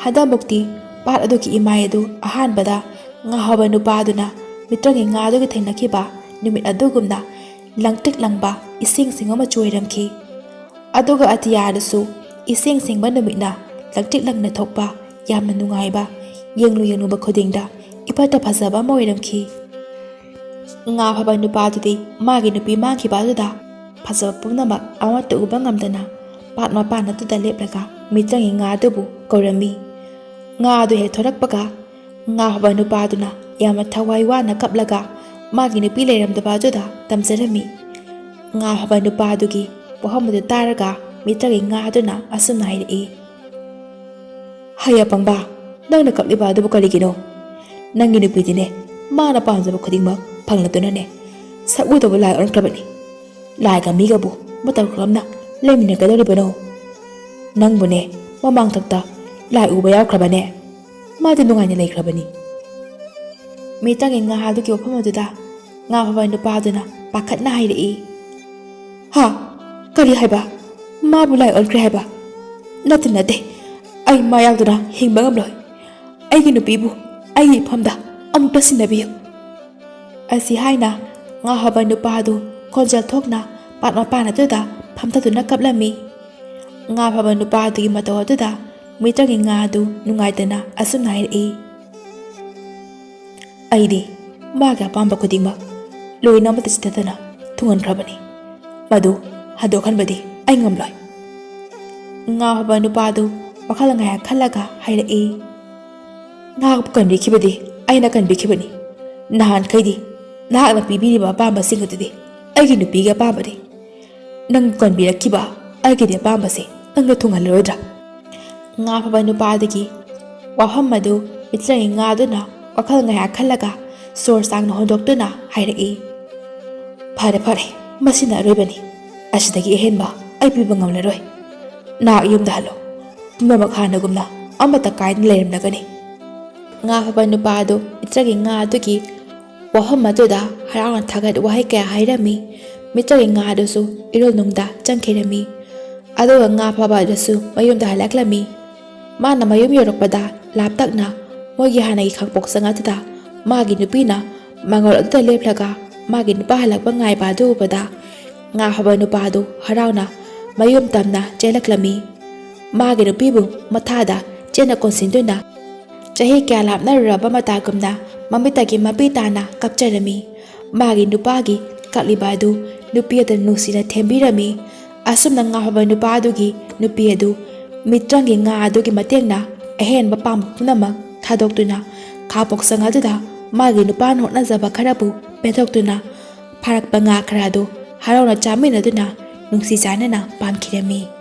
ꯍꯟꯗꯛꯃꯨꯛꯇꯤ ꯄꯥꯠ ꯑꯗꯨꯒꯤ ꯏꯃꯥꯏ ꯑꯗꯨ ꯑꯍꯥꯟꯕꯗ ꯉꯥ ꯐꯥꯕ ꯅꯨꯄꯥ ꯑꯗꯨꯅ ꯃꯤꯇ꯭ꯔꯪꯒꯤ ꯉꯥ ꯑꯗꯨꯒ ꯊꯦꯡꯅꯈꯤꯕ ꯅꯨꯃꯤꯠ ꯑꯗꯨꯒꯨꯝꯅ ꯂꯪꯇ꯭ꯔꯤꯛ ꯂꯪꯕ ꯏꯁꯤꯡ ꯁꯤꯡ ꯑꯃ ꯆꯣꯏꯔꯝꯈꯤ꯫ ꯑꯗꯨꯒ ꯑꯇꯤꯌꯥꯗꯁꯨ ꯏꯁꯤꯡ ꯁꯤꯡꯕ ꯅꯨꯃꯤꯠꯅ ꯂꯪꯇ꯭ꯔꯤꯛ ꯂꯪꯅ ꯊꯣꯛꯄ, ꯌꯥꯝꯅ ꯅꯨꯡꯉꯥꯏꯕ, ꯌꯦꯡꯂꯨ ꯌꯦꯡꯂꯨꯕ ꯈꯨꯗꯤꯡꯗ ꯏꯐꯠꯇ ꯐꯖꯕ ꯑꯃ ꯑꯣꯏꯔꯝꯈꯤ꯫ ꯉꯥ ꯐꯥꯕ ꯅꯨꯄꯥꯗꯨꯗꯤ ꯃꯥꯒꯤ ꯅꯨꯄꯤ ꯃꯥꯡꯈꯤꯕ ꯑꯗꯨꯗ ꯐꯖꯕ ꯄꯨꯝꯅꯃꯛ ꯑꯃꯠꯇ ꯎꯕ ꯉꯝꯗꯅ ꯄꯥꯠ ꯃꯄꯥꯟ ꯑꯗꯨꯗ ꯂꯦꯞꯂꯒ ꯃꯤꯇ꯭ꯔꯪꯒꯤ ꯉꯥ ꯑꯗꯨꯕꯨ ꯀꯧꯔꯝꯃꯤ꯫ ꯉꯥ ꯑꯗꯨ ꯍꯦꯛ ꯊꯣꯔꯛꯄꯒ ꯉꯥ ꯐꯥꯕ ꯅꯨꯄꯥꯗꯨꯅ ꯌꯥꯝꯅ ꯊꯋꯥꯏ ꯋꯥꯅ ꯀꯞꯂꯒ ꯃꯥꯒꯤ ꯅꯨꯄꯤ ꯂꯩꯔꯝꯗꯕ ꯑꯗꯨꯗ ꯇꯝꯖꯔꯝꯃꯤ꯫ ꯉꯥ ꯐꯥꯕ ꯅꯨꯄꯥ ꯑꯗꯨꯒꯤ ꯋꯥꯐꯝ ꯑꯗꯨ ꯇꯥꯔꯒ ꯃꯤꯇ꯭ꯔꯪꯒꯤ ꯉꯥ ꯑꯗꯨꯅ ꯑꯁꯨꯝꯅ ꯍꯥꯏꯔꯛꯏ, "ꯍꯩ ꯑꯄꯪꯕ, ꯅꯪꯅ ꯀꯞꯂꯤꯕ ꯑꯗꯨꯕꯨ ꯀꯔꯤꯒꯤꯅꯣ? ꯅꯪꯒꯤ ꯅꯨꯄꯤꯗꯤꯅꯦ, ꯃꯥꯅ ꯄꯥꯝꯖꯕ ꯈꯨꯗꯤꯡꯃꯛ ꯐꯪꯂꯗꯨꯅꯅꯦ, ꯁꯛ ꯎꯗꯕ ꯂꯥꯏ ꯑꯣꯟꯈ꯭ꯔꯕꯅꯤ꯫ ꯂꯥꯏꯒ ꯃꯤꯒꯕꯨ ꯃꯇꯧ ꯀꯔꯝꯅ ꯂꯩꯃꯤꯟꯅꯒꯗꯧꯔꯤꯕꯅꯣ? ꯅꯪꯕꯨꯅꯦ, ꯃꯃꯥꯡꯊꯛꯇ ꯂꯥꯏ ꯎꯕ ꯌꯥꯎꯈ꯭ꯔꯕꯅꯦ꯫ ꯃꯥꯗꯤ ꯅꯨꯡꯉꯥꯏꯅ ꯂꯩꯈ꯭ꯔꯕꯅꯤ꯫" ꯃꯤꯇ꯭ꯔꯪꯒꯤ ꯉꯥ ꯑꯗꯨꯒꯤ ꯋꯥꯐꯝ ꯑꯗꯨꯗ ꯉꯥ ꯐꯥꯕ ꯅꯨꯄꯥꯗꯨꯅ ꯄꯥꯈꯠꯅ ꯍꯥꯏꯔꯛꯏ, "ꯍꯥ? ꯀꯔꯤ ꯍꯥꯏꯕ? ꯃꯥꯕꯨ ꯂꯥꯏ ꯑꯣꯟꯈ꯭ꯔꯦ ꯍꯥꯏꯕ? ꯅꯠꯇꯦ, ꯅꯠꯇꯦ, ꯑꯩ ꯃꯥ ꯌꯥꯎꯗꯅ ꯍꯤꯡꯕ ꯉꯝꯂꯣꯏ꯫ ꯑꯩꯒꯤ ꯅꯨꯄꯤꯕꯨ ꯑꯩꯒꯤ ꯏꯐꯝꯗ ꯑꯃꯨꯛꯇ ꯁꯤꯟꯅꯕꯤꯌꯨ꯫" ꯑꯁꯤ ꯍꯥꯏꯅ ꯉꯥ ꯐꯥꯕ ꯅꯨꯄꯥ ꯑꯗꯨ ꯈꯣꯟꯖꯦꯜ ꯊꯣꯛꯅ ꯄꯥꯠ ꯃꯄꯥꯟ ꯑꯗꯨꯗ ꯐꯝꯊꯗꯨꯅ ꯀꯞꯂꯝꯃꯤ꯫ ꯉꯥ ꯐꯥꯕ ꯅꯨꯄꯥ ꯑꯗꯨꯒꯤ ꯃꯇꯧ ꯑꯗꯨꯗ ꯃꯤꯇ꯭ꯔꯪꯒꯤ ꯉꯥ ꯑꯗꯨ ꯅꯨꯡꯉꯥꯏꯇꯅ ꯑꯁꯨꯝꯅ ꯍꯥꯏꯔꯛꯏ, "ꯑꯩꯗꯤ ꯃꯥꯒꯤ ꯑꯄꯥꯝꯕ ꯈꯨꯗꯤꯡꯃꯛ ꯂꯣꯏꯅ ꯑꯃꯠꯇ ꯆꯤꯠꯊꯗꯅ ꯊꯨꯡꯍꯟꯈ꯭ꯔꯕꯅꯤ꯫ ꯃꯗꯨ ꯍꯟꯗꯣꯛꯍꯟꯕꯗꯤ ꯑꯩ ꯉꯝꯂꯣꯏ꯫" ꯉꯥ ꯐꯥꯕ ꯅꯨꯄꯥꯗꯨ ꯋꯥꯈꯜ ꯉꯥꯏꯍꯥꯛ ꯈꯜꯂꯒ ꯍꯥꯏꯔꯛꯏ, "ꯅꯍꯥꯛꯄꯨ ꯀꯟꯕꯤꯈꯤꯕꯗꯤ ꯑꯩꯅ ꯀꯟꯕꯤꯈꯤꯕꯅꯤ꯫ ꯅꯍꯥꯟꯈꯩꯗꯤ ꯅꯍꯥꯛꯅ ꯄꯤꯕꯤꯔꯤꯕ ꯑꯄꯥꯝꯕꯁꯤꯡ ꯑꯗꯨꯗꯤ ꯑꯩꯒꯤ ꯅꯨꯄꯤꯒꯤ ꯑꯄꯥꯝꯕꯅꯤ꯫ ꯅꯪꯕꯨ ꯀꯟꯕꯤꯔꯛꯈꯤꯕ ꯑꯩꯒꯤꯗꯤ ꯑꯄꯥꯝꯕꯁꯦ ꯅꯪꯅ ꯊꯨꯡꯍꯜꯂꯔꯣꯏꯗ꯭ꯔꯥ?" ꯉꯥ ꯐꯥꯕ ꯅꯨꯄꯥꯗꯒꯤ ꯋꯥꯐꯝ ꯑꯗꯨ ꯃꯤꯇ꯭ꯔꯪꯒꯤ ꯉꯥꯗꯨꯅ ꯋꯥꯈꯜ ꯉꯥꯏꯍꯥꯛ ꯈꯜꯂꯒ ꯁꯣꯔ ꯁꯥꯡꯅ ꯍꯣꯟꯗꯣꯛꯇꯨꯅ ꯍꯥꯏꯔꯛꯏ, "ꯐꯔꯦ ꯐꯔꯦ, ꯃꯁꯤꯅ ꯑꯔꯣꯏꯕꯅꯤ꯫ ꯑꯁꯤꯗꯒꯤ ꯑꯍꯦꯟꯕ ꯑꯩ ꯄꯤꯕ ꯉꯝꯂꯔꯣꯏ꯫ ꯅꯍꯥꯛ ꯌꯨꯝꯗ ꯍꯜꯂꯣ꯫ ꯄꯨꯝꯅꯃꯛ ꯍꯥꯟꯅꯒꯨꯝꯅ ꯑꯃꯠꯇ ꯀꯥꯏꯗꯅ ꯂꯩꯔꯝꯂꯒꯅꯤ"꯫ ꯉꯥ ꯐꯥꯕ ꯅꯨꯄꯥ ꯑꯗꯨ ꯃꯤꯇ꯭ꯔꯪꯒꯤ ꯉꯥ ꯑꯗꯨꯒꯤ ꯋꯥꯐꯝ ꯑꯗꯨꯗ ꯍꯔꯥꯎꯅ ꯊꯥꯒꯠ ꯋꯥꯍꯩ ꯀꯌꯥ ꯍꯥꯏꯔꯝꯃꯤ꯫ ꯃꯤꯇ꯭ꯔꯪꯒꯤ ꯉꯥ ꯑꯗꯨꯁꯨ ꯏꯔꯣꯜ ꯅꯨꯡꯗ ꯆꯪꯈꯤꯔꯝꯃꯤ꯫ ꯑꯗꯨꯒ ꯉꯥ ꯐꯥꯕ ꯑꯗꯨꯁꯨ ꯃꯌꯨꯝꯗ ꯍꯜꯂꯛꯂꯝꯃꯤ꯫ ꯃꯥꯅ ꯃꯌꯨꯝ ꯌꯧꯔꯛꯄꯗ ꯂꯥꯞꯇꯛꯅ ꯃꯣꯏꯒꯤ ꯍꯥꯟꯅꯒꯤ ꯈꯥꯡꯄꯣꯛꯁꯪ ꯑꯗꯨꯗ ꯃꯥꯒꯤ ꯅꯨꯄꯤꯅ ꯃꯥꯡꯒꯣꯜ ꯑꯗꯨꯗ ꯂꯦꯞꯂꯒ ꯃꯥꯒꯤ ꯅꯨꯄꯥ ꯍꯜꯂꯛꯄ ꯉꯥꯏꯕ ꯑꯗꯨ ꯎꯕꯗ ꯉꯥ ꯐꯥꯕ ꯅꯨꯄꯥ ꯑꯗꯨ ꯍꯔꯥꯎꯅ ꯃꯌꯨꯝ ꯇꯝꯅ ꯆꯦꯜꯂꯛꯂꯝꯃꯤ꯫ ꯃꯥꯒꯤ ꯅꯨꯄꯤꯕꯨ ꯃꯊꯥꯗ ꯆꯦꯠꯅ ꯀꯣꯟꯁꯤꯟꯗꯨꯅ ꯆꯍꯤ ꯀꯌꯥ ꯂꯥꯞꯅꯔꯨꯔꯕ ꯃꯇꯥꯒꯨꯝꯅ ꯃꯃꯤꯠꯇꯒꯤ ꯃꯄꯤ ꯇꯥꯅ ꯀꯞꯆꯔꯝꯃꯤ꯫ ꯃꯥꯒꯤ ꯅꯨꯄꯥꯒꯤ ꯀꯞꯂꯤꯕ ꯑꯗꯨ ꯅꯨꯄꯤ ꯑꯗꯨꯅ ꯅꯨꯡꯁꯤꯅ ꯊꯦꯝꯕꯤꯔꯝꯃꯤ꯫ ꯑꯁꯨꯝꯅ ꯉꯥ ꯐꯥꯕ ꯅꯨꯄꯥ ꯑꯗꯨꯒꯤ ꯅꯨꯄꯤ ꯑꯗꯨ ꯃꯤꯇ꯭ꯔꯪꯒꯤ ꯉꯥ ꯑꯗꯨꯒꯤ ꯃꯇꯦꯡꯅ ꯑꯍꯦꯟꯕ ꯄꯥꯝꯕ ꯄꯨꯝꯅꯃꯛ ꯊꯥꯗꯣꯛꯇꯨꯅ ꯈꯥ ꯄꯣꯛꯁꯪ ꯑꯗꯨꯗ ꯃꯥꯒꯤ ꯅꯨꯄꯥꯅ ꯍꯣꯠꯅꯖꯕ ꯈꯔꯕꯨ ꯄꯦꯟꯊꯣꯛꯇꯨꯅ ꯐꯥꯔꯛꯄ ꯉꯥ ꯈꯔ ꯑꯗꯨ ꯍꯔꯥꯎꯅ ꯆꯥꯃꯤꯟꯅꯗꯨꯅ ꯅꯨꯡꯁꯤ ꯆꯥꯟꯅꯅ ꯄꯥꯟꯈꯤꯔꯝꯃꯤ꯫